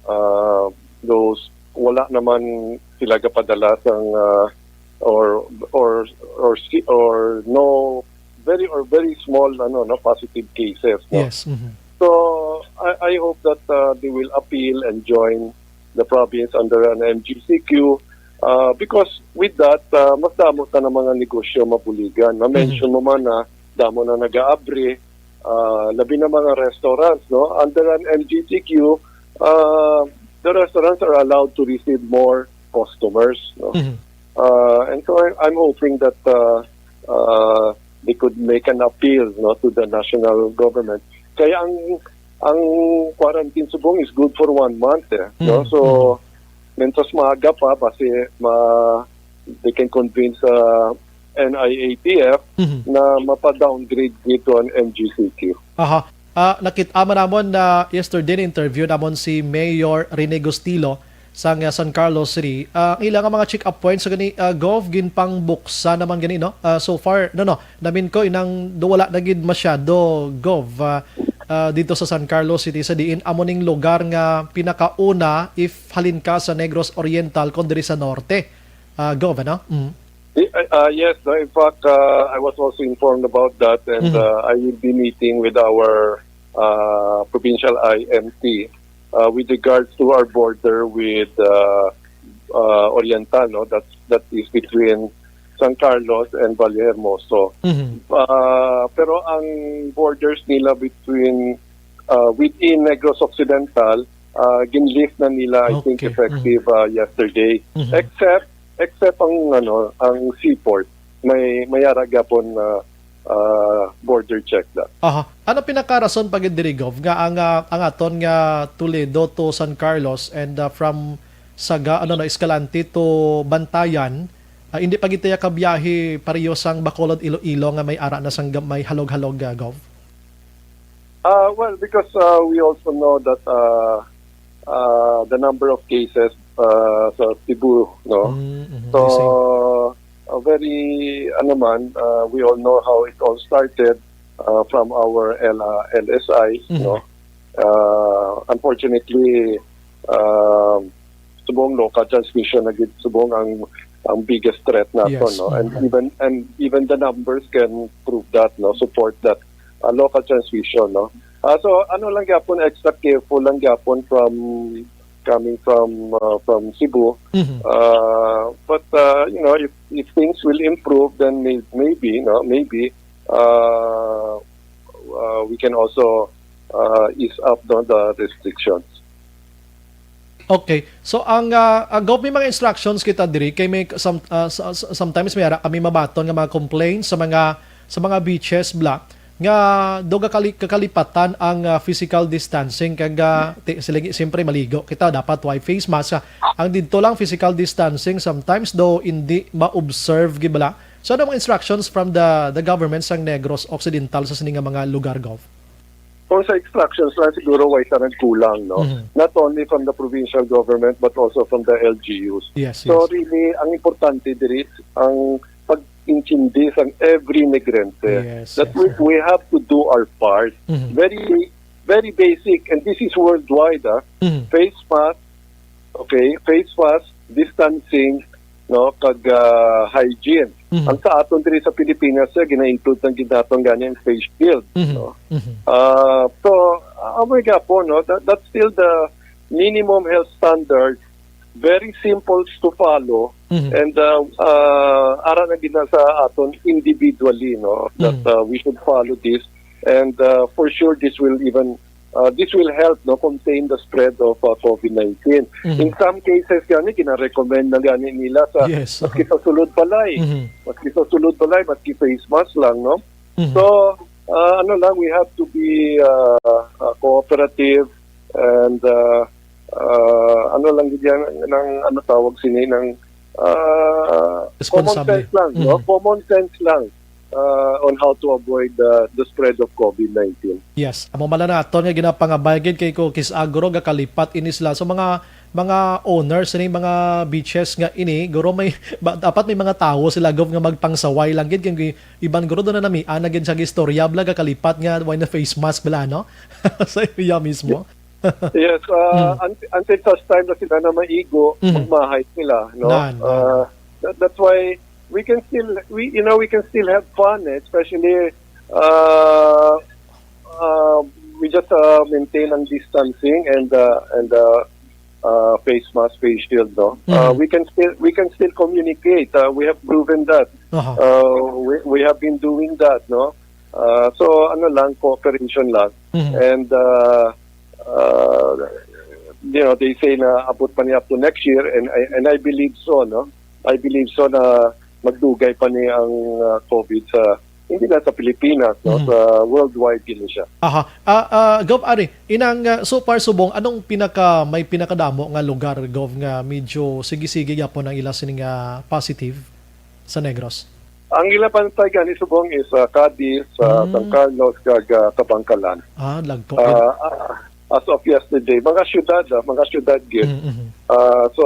uh, those wala naman sila gapadala sang, uh, or, or, or si-, or no, very, or very small, ano, no, positive cases, no? Yes, mhm. So, I, I hope that, uh, they will appeal and join the province under an M G C Q, uh, because with that, uh, mas damo ta na mga negosyo mabuligan. Ma-mention Mhm. mo man na damo na nag-aabri, uh, labi na mga restaurants, no? Under an M G C Q, uh, the restaurants are allowed to receive more customers, no? Mhm. Uh, and so I, I'm hoping that, uh, uh, they could make an appeal, no, to the national government. Kaya ang, ang quarantine subong is good for one month, eh, no? Mhm. So, Mhm. mentras maaga pa, basi ma-, they can convince, uh, N I A T F Mhm. na mapa-downgrade dito ang M G C Q. Aha. Ah, nakit-a man namon na yesterday, na-interview namon si Mayor Rene Gustilo sang, ah, San Carlos City. Ah, ang ila nga mga check-up points sa gani, ah, Gov, ginpangbuksan naman gani, no? Ah, so far, no, no. Namin ko inang do wala na gid masyado, Gov, ah, ah, dito sa San Carlos City, sa diin amo ning lugar nga pinakauna if halin ka sa Negros Oriental kon diri sa norte. Ah, Gov, ano? Mm. Y-, uh, uh, yes, no, in fact, uh, I was also informed about that, and, Mhm. uh, I will be meeting with our, uh, provincial I M T, uh, with regards to our border with, uh, uh, Oriental, no, that's, that is between San Carlos and Vallehermoso. Mhm. Uh, pero ang borders nila between, uh, within Negros Occidental, uh, ginlift na nila, I think, Okay. effective, Mhm. uh, yesterday. Mhm. Except, except ang, ano, ang seaport, may, may ara gyapon na, ah, border check na. Aha. Ano pinakarason pa gid diri, Gov, nga ang, ah, ang aton nga Toledo to San Carlos and, ah, from Saga, ano na, Escalante to Bantayan, ah, hindi pa gid tayo kabiyahe pareho sang Bacolod, Iloilo nga may ara na sang gam-, may halog-halog, ah, Gov? Ah, well, because, ah, we also know that, ah, ah, the number of cases, ah, sa Cebu, no? Mm, mhm. So, I see. Ah, very, ano man, ah, we all know how it all started, ah, from our L-, ah, L S I, Mhm. no? Ah, unfortunately, ah, subong local transmission na gid, subong ang, ang biggest threat nato, Yes. No? And Mhm. even and even the numbers can prove that, no, support that uh, local transmission, no. Ah, so ano lang gyapon, extra careful lang gyapon from coming from uh, from Cebu. Mhm. Uh, but uh, you know, if if things will improve, then may, maybe, no, maybe uh, uh, we can also uh, ease up, no, the restrictions. Okay. So ang uh, uh, Gov, may mga instructions kita diri kay may some, uh, s- s- sometimes may ara kami mabaton nga mga complaints sa mga sa mga beaches bla nga do gakali- kakalipatan ang uh, physical distancing kag uh, ti- sila gi- siyempre maligo kita dapat way face mask. Ah, ang didto lang physical distancing sometimes do hindi ma-observe gibala. So ano mga instructions from the the government sang Negros Occidental sa sini nga mga lugar, Gov? Kung sa instructions lang, siguro way sa nagkulang, no? Mhm. Not only from the provincial government but also from the L G Us. Yes, So yes. Really, ang importante diri is ang pag-intindi sang every Negrente Yes, that yes, we, sir. We have to do our part. Mhm. Very very basic, and this is worldwide, ah. Mhm. Face mask, okay? Face mask, distancing, no, kag ah, hygiene. Mhm. Ang sa aton diri sa Pilipinas, sir, gina-include ng ginaton gani ang face shield, Mhm. no? Mhm. Uh, so, uh, amo gyapon, no? That, that's still the minimum health standard. Very simple to follow. Mhm. And uh, uh, ara na gid na sa aton individually, no, that Mhm. uh, we should follow this. And uh, for sure, this will even uh, this will help, no, contain the spread of uh, COVID nineteen. Mhm. In some cases gani, gina-recommend na gani nila sa Yes. Maski sa sulod balay, Mhm. maski sa sulod balay, maski face mask lang, no. Mhm. So uh, ano lang, we have to be uh, uh, cooperative and uh, uh, ano lang gid yan, ng ano tawag sini, ng uh, common Responsable. Sense lang, no? Mhm. Common sense lang uh, on how to avoid uh, the spread of COVID nineteen. Yes, amo man lang naton nga ginapangabay gid kay ko kis agro gakalipat ini sila. So mga mga owners ni mga beaches nga ini, guro may ba, dapat may mga tawo sila, Gov, nga magpangsaway lang gid kay iban guro do na namian na gid sa istorya bla gakalipat nga why na face mask bla, no? Sa iya mismo. Yes, uh, un- until such time na sila na maigo, Mhm. magmahay sila, no? Nan, nan. Uh, that, that's why we can still, we you know, we can still have fun, eh, especially uh, uh, we just uh, maintain ang distancing and uh, and uh, uh, face mask, face shield, no. Uh, Mhm. we can still we can still communicate. Uh, we have proven that. Aha. Uh, we, we have been doing that, no. Uh, so ano lang, cooperation lang. Mhm. And uh, uh, you know, they say na abot pa niya up to next year, and I, and I believe so, no. I believe so na magdugay pa ni ang uh, COVID sa hindi lang sa Pilipinas, no, Mhm. sa worldwide din siya. Aha. Ah, ah, Gov, ari, inang ah, so far subong, anong pinaka may pinakadamo nga lugar, Gov, nga medyo sige-sige gyapon ang ila sini nga positive sa Negros? Ang ila pantay gani subong is uh, Cadiz, uh, Mm. San Carlos, kag uh, Kabankalan. Ah, lagko. Uh, uh, as of yesterday, mga syudad, uh, mga syudad gid. Mm, mhm. Uh, so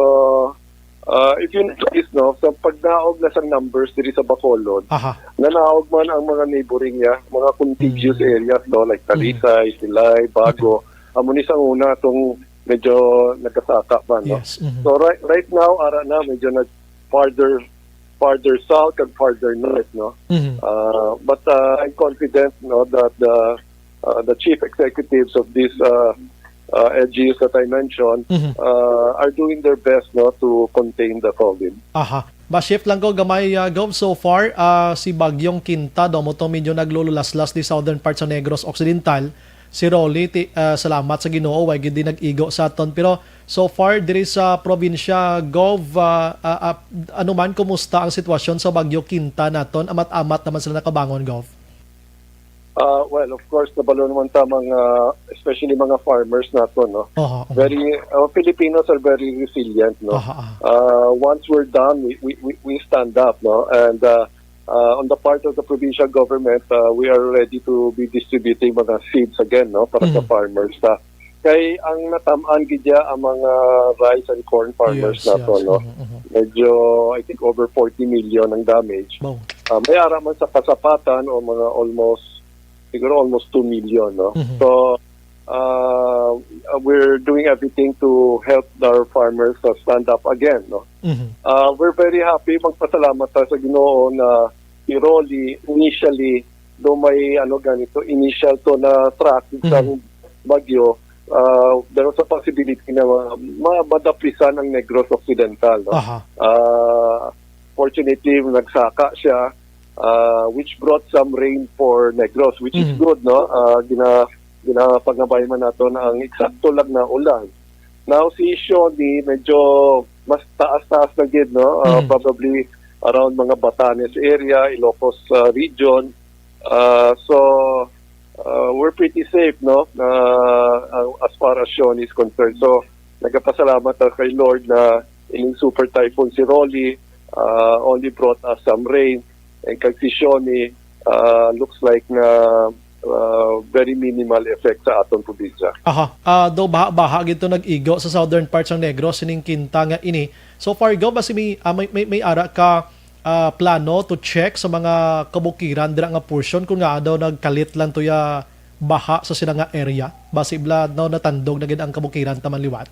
uh, if you notice, no, sa pagnaog na sang numbers diri sa Bacolod, Aha. nanaog man ang mga neighboring niya, mga contiguous Mm. areas, no, like Talisay, Silay, Bago. Amo ni sang una tong medyo nagkasaka pa, no. Yes. Mhm. So right right now ara na medyo nag farther farther south and farther north, no. Mhm. Uh, but uh, I'm confident, no, that the uh, the chief executives of these uh, uh, L G Us that I mentioned Mhm. uh, are doing their best, no, to contain the COVID. Aha. Ma-shift lang ko gamay, ah, Gov. So far, ah, si Bagyong Quinta, do mo to medyo naglululaslas di southern part sa Negros Occidental. Si Rolly, ti, ah, salamat sa Ginoo, way gid di nag-igo sa aton. Pero so far, diri sa probinsya, Gov, ah, ah, ah, ano man, kumusta ang sitwasyon sa Bagyo Quinta naton? Amat-amat naman sila nakabangon, Gov. Uh, well, of course, nabalo naman ta mga, especially mga farmers nato, no. Oho, oho. Very, uh, Filipinos are very resilient, no. Aha, aha. Uh, once we're down, we, we, we, we stand up, no. And uh, uh, on the part of the provincial government, uh, we are ready to be distributing mga seeds again, no, para sa Mhm. farmers. Uh, kay ang natamaan gid ya ang mga rice and corn farmers Yes, nato, yes. No. Mhm, mhm. Medyo, I think, over forty million ang damage. Wow. Uh, may ara man sa kasapatan o mga almost, siguro almost two million, no. Mhm. So uh, we're doing everything to help our farmers uh, stand up again. No? Mhm. Uh, we're very happy, magpasalamat ta sa Ginoo na si Rolly initially, do may ano ganito, initial to na track Mhm. sang bagyo, uh, there was a possibility na ma- ma- madaplisan ang Negros Occidental. No? Aha. Uh, fortunately, nagsaka siya, uh, which brought some rain for Negros, which is Mhm. good, no? Uh, gina ginapangabay man naton ang eksakto lang na ulan. Now, si Shoni, medyo mas taas-taas na gid, no? Uh, Mhm. Probably around mga Batanes area, Ilocos uh, region. Uh, so, uh, we're pretty safe, no? Uh, uh, as far as Shoni is concerned. So, nagapasalamat ako kay Lord na ining super typhoon si Rolly uh, only brought us some rain. And kag si Shoni, uh, looks like na uh, very minimal effect sa aton probinsya. Aha. Ah, do baha-baha gid to nag-igo sa southern parts ng Negros sining kinta nga ini. So far, Gov, basi may, ah, may, may, may ara ka ah, plano to check sa mga kabukiran dira nga portion kung nga daw nagkalit lang to ya baha sa sila nga area? Basi bala no natandog na gid ang kabukiran taman liwat?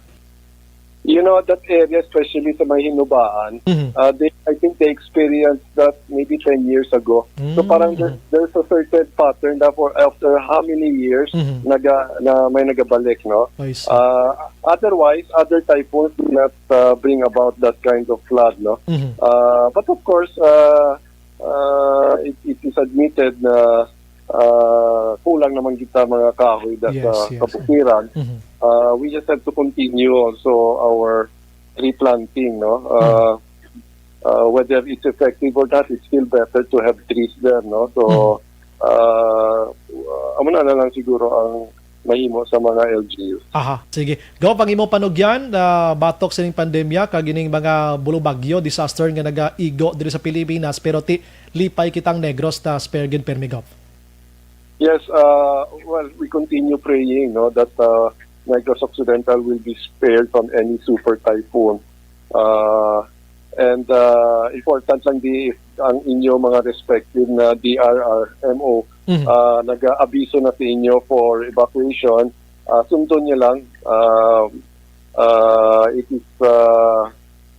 You know, that area, especially sa may Hinubaan, Mhm. uh, they, I think they experienced that maybe ten years ago. So Mm, parang there, mhm. there's a certain pattern that for after how many years Mhm. naga, na may nagabalik, no? I see. Uh, otherwise, other typhoons do not uh, bring about that kind of flood, no? Mhm. Uh, but of course, uh, uh, it, it is admitted na uh, kulang naman kita mga kahoy da Yes, sa yes. kabukiran. Mhm. Uh, we just have to continue also our tree planting, no? Uh, uh, whether it's effective or not, it's still better to have trees there, no? So, uh, amo na, na lang siguro ang mahimo sa mga L G Us. Aha, sige. Gov, ang imo panugyan na batok sining pandemya kag ining mga bulubagyo, disaster nga nagaigo diri sa Pilipinas, pero ti lipay kitang Negros na spare gid permi, Gov. Yes, uh, well, we continue praying, no, that uh, Negros Occidental will be spared from any super typhoon. Uh, and uh, important lang di ang inyo mga respective na D R R M O Mhm. uh, nag-aabiso na sa inyo for evacuation. Uh, sundon niyo lang. Uh, uh, it is uh,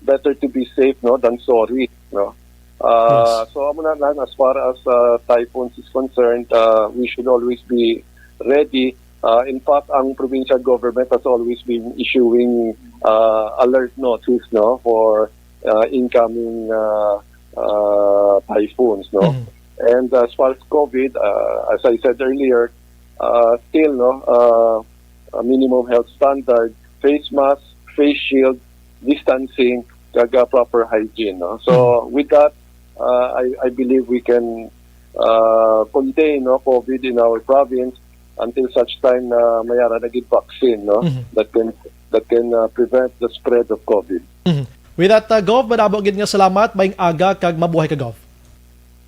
better to be safe, no, than sorry, no. Uh, Yes. So amo na lang, as far as uh, typhoons is concerned, uh, we should always be ready. Uh, in fact, ang provincial government has always been issuing uh, alert notice, no, for uh, incoming uh, uh, typhoons, no. Mhm. And as far as COVID, uh, as I said earlier, uh, still, no, uh, uh, minimum health standard, face mask, face shield, distancing, kag uh, proper hygiene, no. So Mhm. with that, uh, I, I believe we can uh, contain, no, COVID in our province until such time na may ara na gid vaccine, no, Mhm. that can that can uh, prevent the spread of COVID. Mhm. With that, uh, Gov, madamo gid nga salamat, maayong aga kag mabuhay ka, Gov.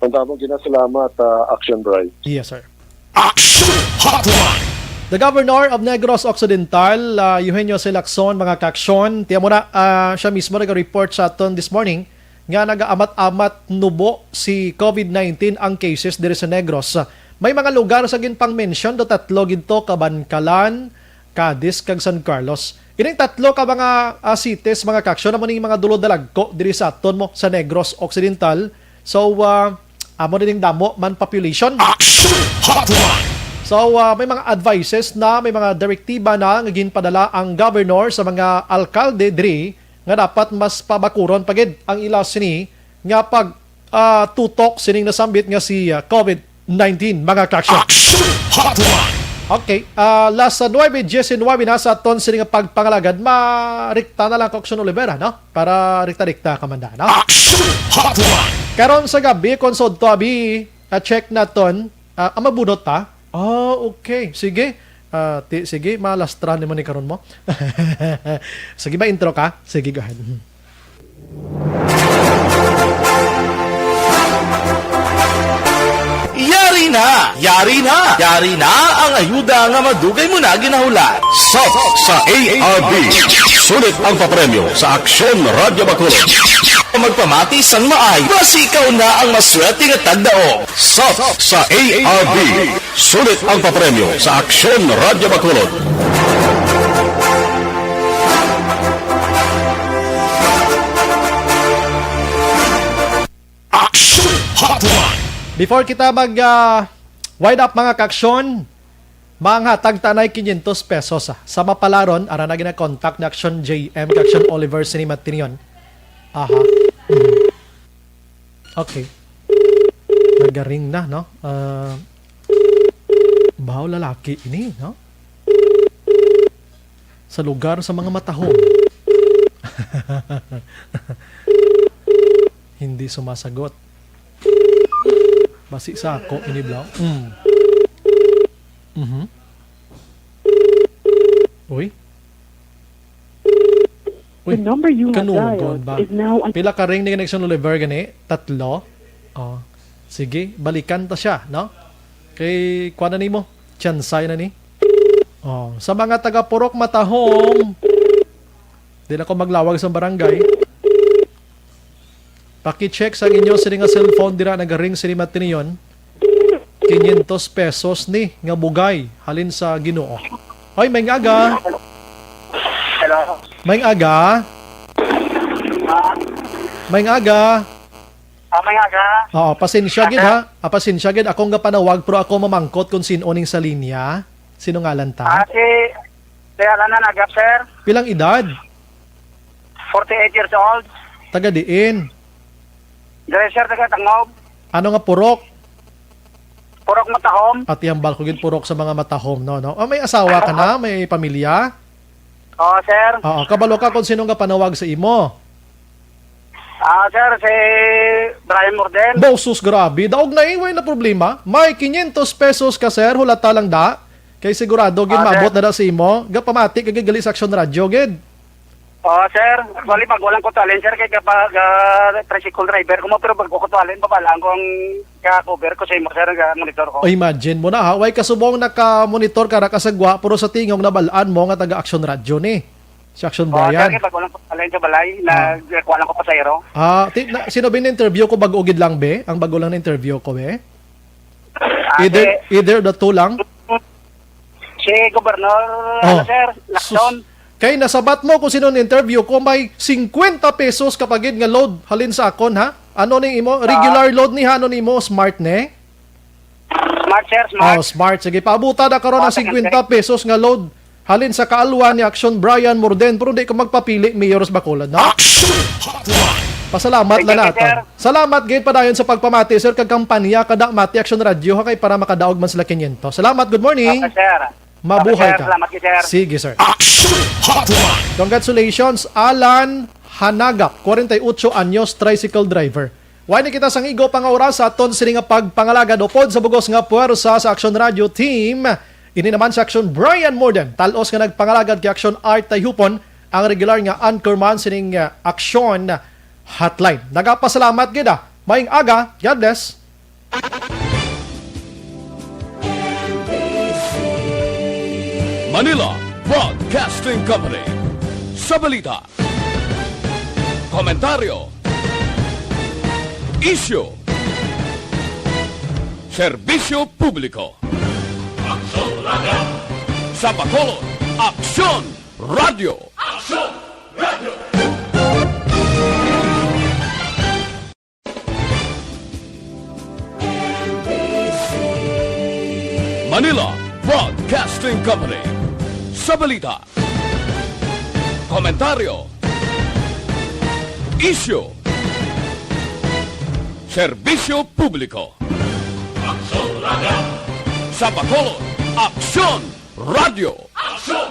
Madamo gid nga salamat, uh, Action Bright. Yes, sir. Action Hotline. The Governor of Negros Occidental, uh, Eugenio Silacson, mga kaaksyon, tiyan mo na, uh, siya mismo nag-report sa aton this morning nga nagaamat-amat nubo si COVID nineteen ang cases diri sa Negros. May mga lugar sa ginpang-mention do tatlo gid to, Kabankalan, Cadiz, kag San Carlos. Ining tatlo ka mga, ah, cities, mga kaaksyon, amo ning mga dulodalagko diri sa aton mo sa Negros Occidental. So, ah, amo din damo man population. Action Hotline. So, ah, may mga advices na, may mga direktiba na nga ginpadala ang governor sa mga alkalde diri nga dapat mas pabakuron pa gid ang ila sini nga pag, ah, tutok sining nasambit nga si, ah, COVID nineteen, mga kaaksyon. Action Hotline! Okay, ah, las nuebe diecinuebe na sa aton sini nga pagpangalagad. Marikta na lang, Kaaksyon Olivera, no? Para rikta-rikta ka man da, no? Action Hotline! Karon sa gabi, kung sudto abi, ah, check naton, ah, ang mabunot pa. Ah, okay. Sige. Ah, ti, sige, malastran nimo ni karon mo. Sige ba, intro ka? Sige, go ahead. Yari na! Yari na! Yari na ang ayuda nga madugay mo na ginahulat. Sa, sa A R B, sulit ang papremyo sa Aksyon Radyo Bacolod. Magpamati sang maay, basi ikaw na ang maswerte nga tagdaog. Sap sa A R B. Sulit ang papremyo sa Aksyon Radyo Bacolod. Aksyon Hotline. Before kita mag, ah, wind up, mga kaaksyon, manghatag ta anay quinientos pesos, ah. Sa mapalaron, ara na gina-contact ni Aksyon J M kag Aksyon Oliver sini matinion. Aha. Mm. Okay. Nagaring na, no? Ah, baw lalaki ini, no? Sa lugar sa mga matahom. Hindi sumasagot. Basi sa ako ini, bro. Mm. Mhm. Uy. Uy, The number you have kanugon dialed ba? Is now un- Pila ka ring ni connection, Oliver, gani? Tatlo? Oh. Sige, balikan ta siya, no? Kay, kuha na nimo. Tsansay na ni. Oh, sa mga taga Purok Matahom, di na ko maglawag sa barangay. Paki-check sa inyo sini nga cellphone, dira nagaring sini matinion. Quinientos pesos ni nga bugay halin sa Ginoo. Oy, may aga. Hello. May aga. Ah, May aga. Ah, may aga. Oo, pasensya gid, ha. Ah, pasensya gid, akong gapanawag, pero ako mamangkot kung sino ning sa linya. Sino ngalan ta? Ah, si, si Alan Nanagap, sir. Pilang edad? Forty-eight years old. Taga diin? Diri, sir, taga Tangub. Ano nga purok? Purok Matahom. At hambal ko gid purok sa mga matahom, no, no? Ah, may asawa ka na? May pamilya? Oo, sir. Oo, kabalo ka kung sino nga panawag sa imo? Ah, sir, si Brian Morden. Bo, sus, grabe. Daog na, eh, way na problema. May quinientos pesos ka, sir. Hulata lang da. Kay sigurado, Ah, sir. ginmabot na da sa imo. Gapamati ka gid gali sa Aksyon Radyo, gid. Oo, sir. Actually, pag walang kutualin, sir, kay kapag, ah, tricycle driver ko mo, pero pag kutualin, babalaan ko ang ka-cover ko sa imo, sir, ang monitor ko. O, imagine mo na, ha. Way kasubong naka-monitor ka, nakasagwa, pero sa tingog nabalaan mo nga taga Aksyon Radyo ni. Si Action Oo, Brian. Sir, kay pag walang kutualin sa balay, Ah. nagkuha lang ko pasahero. Ah, ti-, na, sino ba yung interview ko? Bago gid lang, be? Ang bago lang na interview ko, be? Ah, Either, si either the two lang? Si Governor, Oh, ano, sir, sus. Lacson. Kay nasabat mo kung sino interview ko, may cincuenta pesos ka pa gid nga load halin sa akon, ha? Ano ni imo? Ah. Regular load ni, ha? Ano ni imo? Smart ni? Smart, sir, smart. Oh, smart. Sige, paabuta na karon ang Oh, sige, sir. cincuenta pesos nga load halin sa kaalwan ni Action Brian Morden, pero di ko magpapili, Mayor sa Bacolod, no? Action Hotline. Pasalamat Thank lang you, nato. sir. Salamat gid padayon sa pagpamati, sir, kag kampanya kada Mati Action Radio, ha, kay para makadaog man sila quinientos. Salamat, good morning. Okay, sir. Mabuhay Okay, sir. ka. Salamat, sir. Sige, sir. Action Hotline. Congratulations, Alan Hanagap, forty-eight anyos, tricycle driver. Way na kita sang igo pa nga oras sa aton sini nga pagpangalagad upod sa bugos nga puwersa sa Action Radio Team. Ini naman si Action Brian Morden, talos nga nagpangalagad kay Action Art Tayhupon, ang regular nga anchorman sining, uh, Action Hotline. Nagapasalamat gid, ah. Maayong aga. God bless. Manila Broadcasting Company. Sa balita, komentaryo, isyu, serbisyo publiko. Aksyon Radio. Sa Bacolod, Aksyon Radio. Aksyon Radio. Manila Broadcasting Company. Sa balita, komentaryo, isyu, serbisyo publiko. Aksyon Radio. Sa Bacolod, Aksyon Radio. Aksyon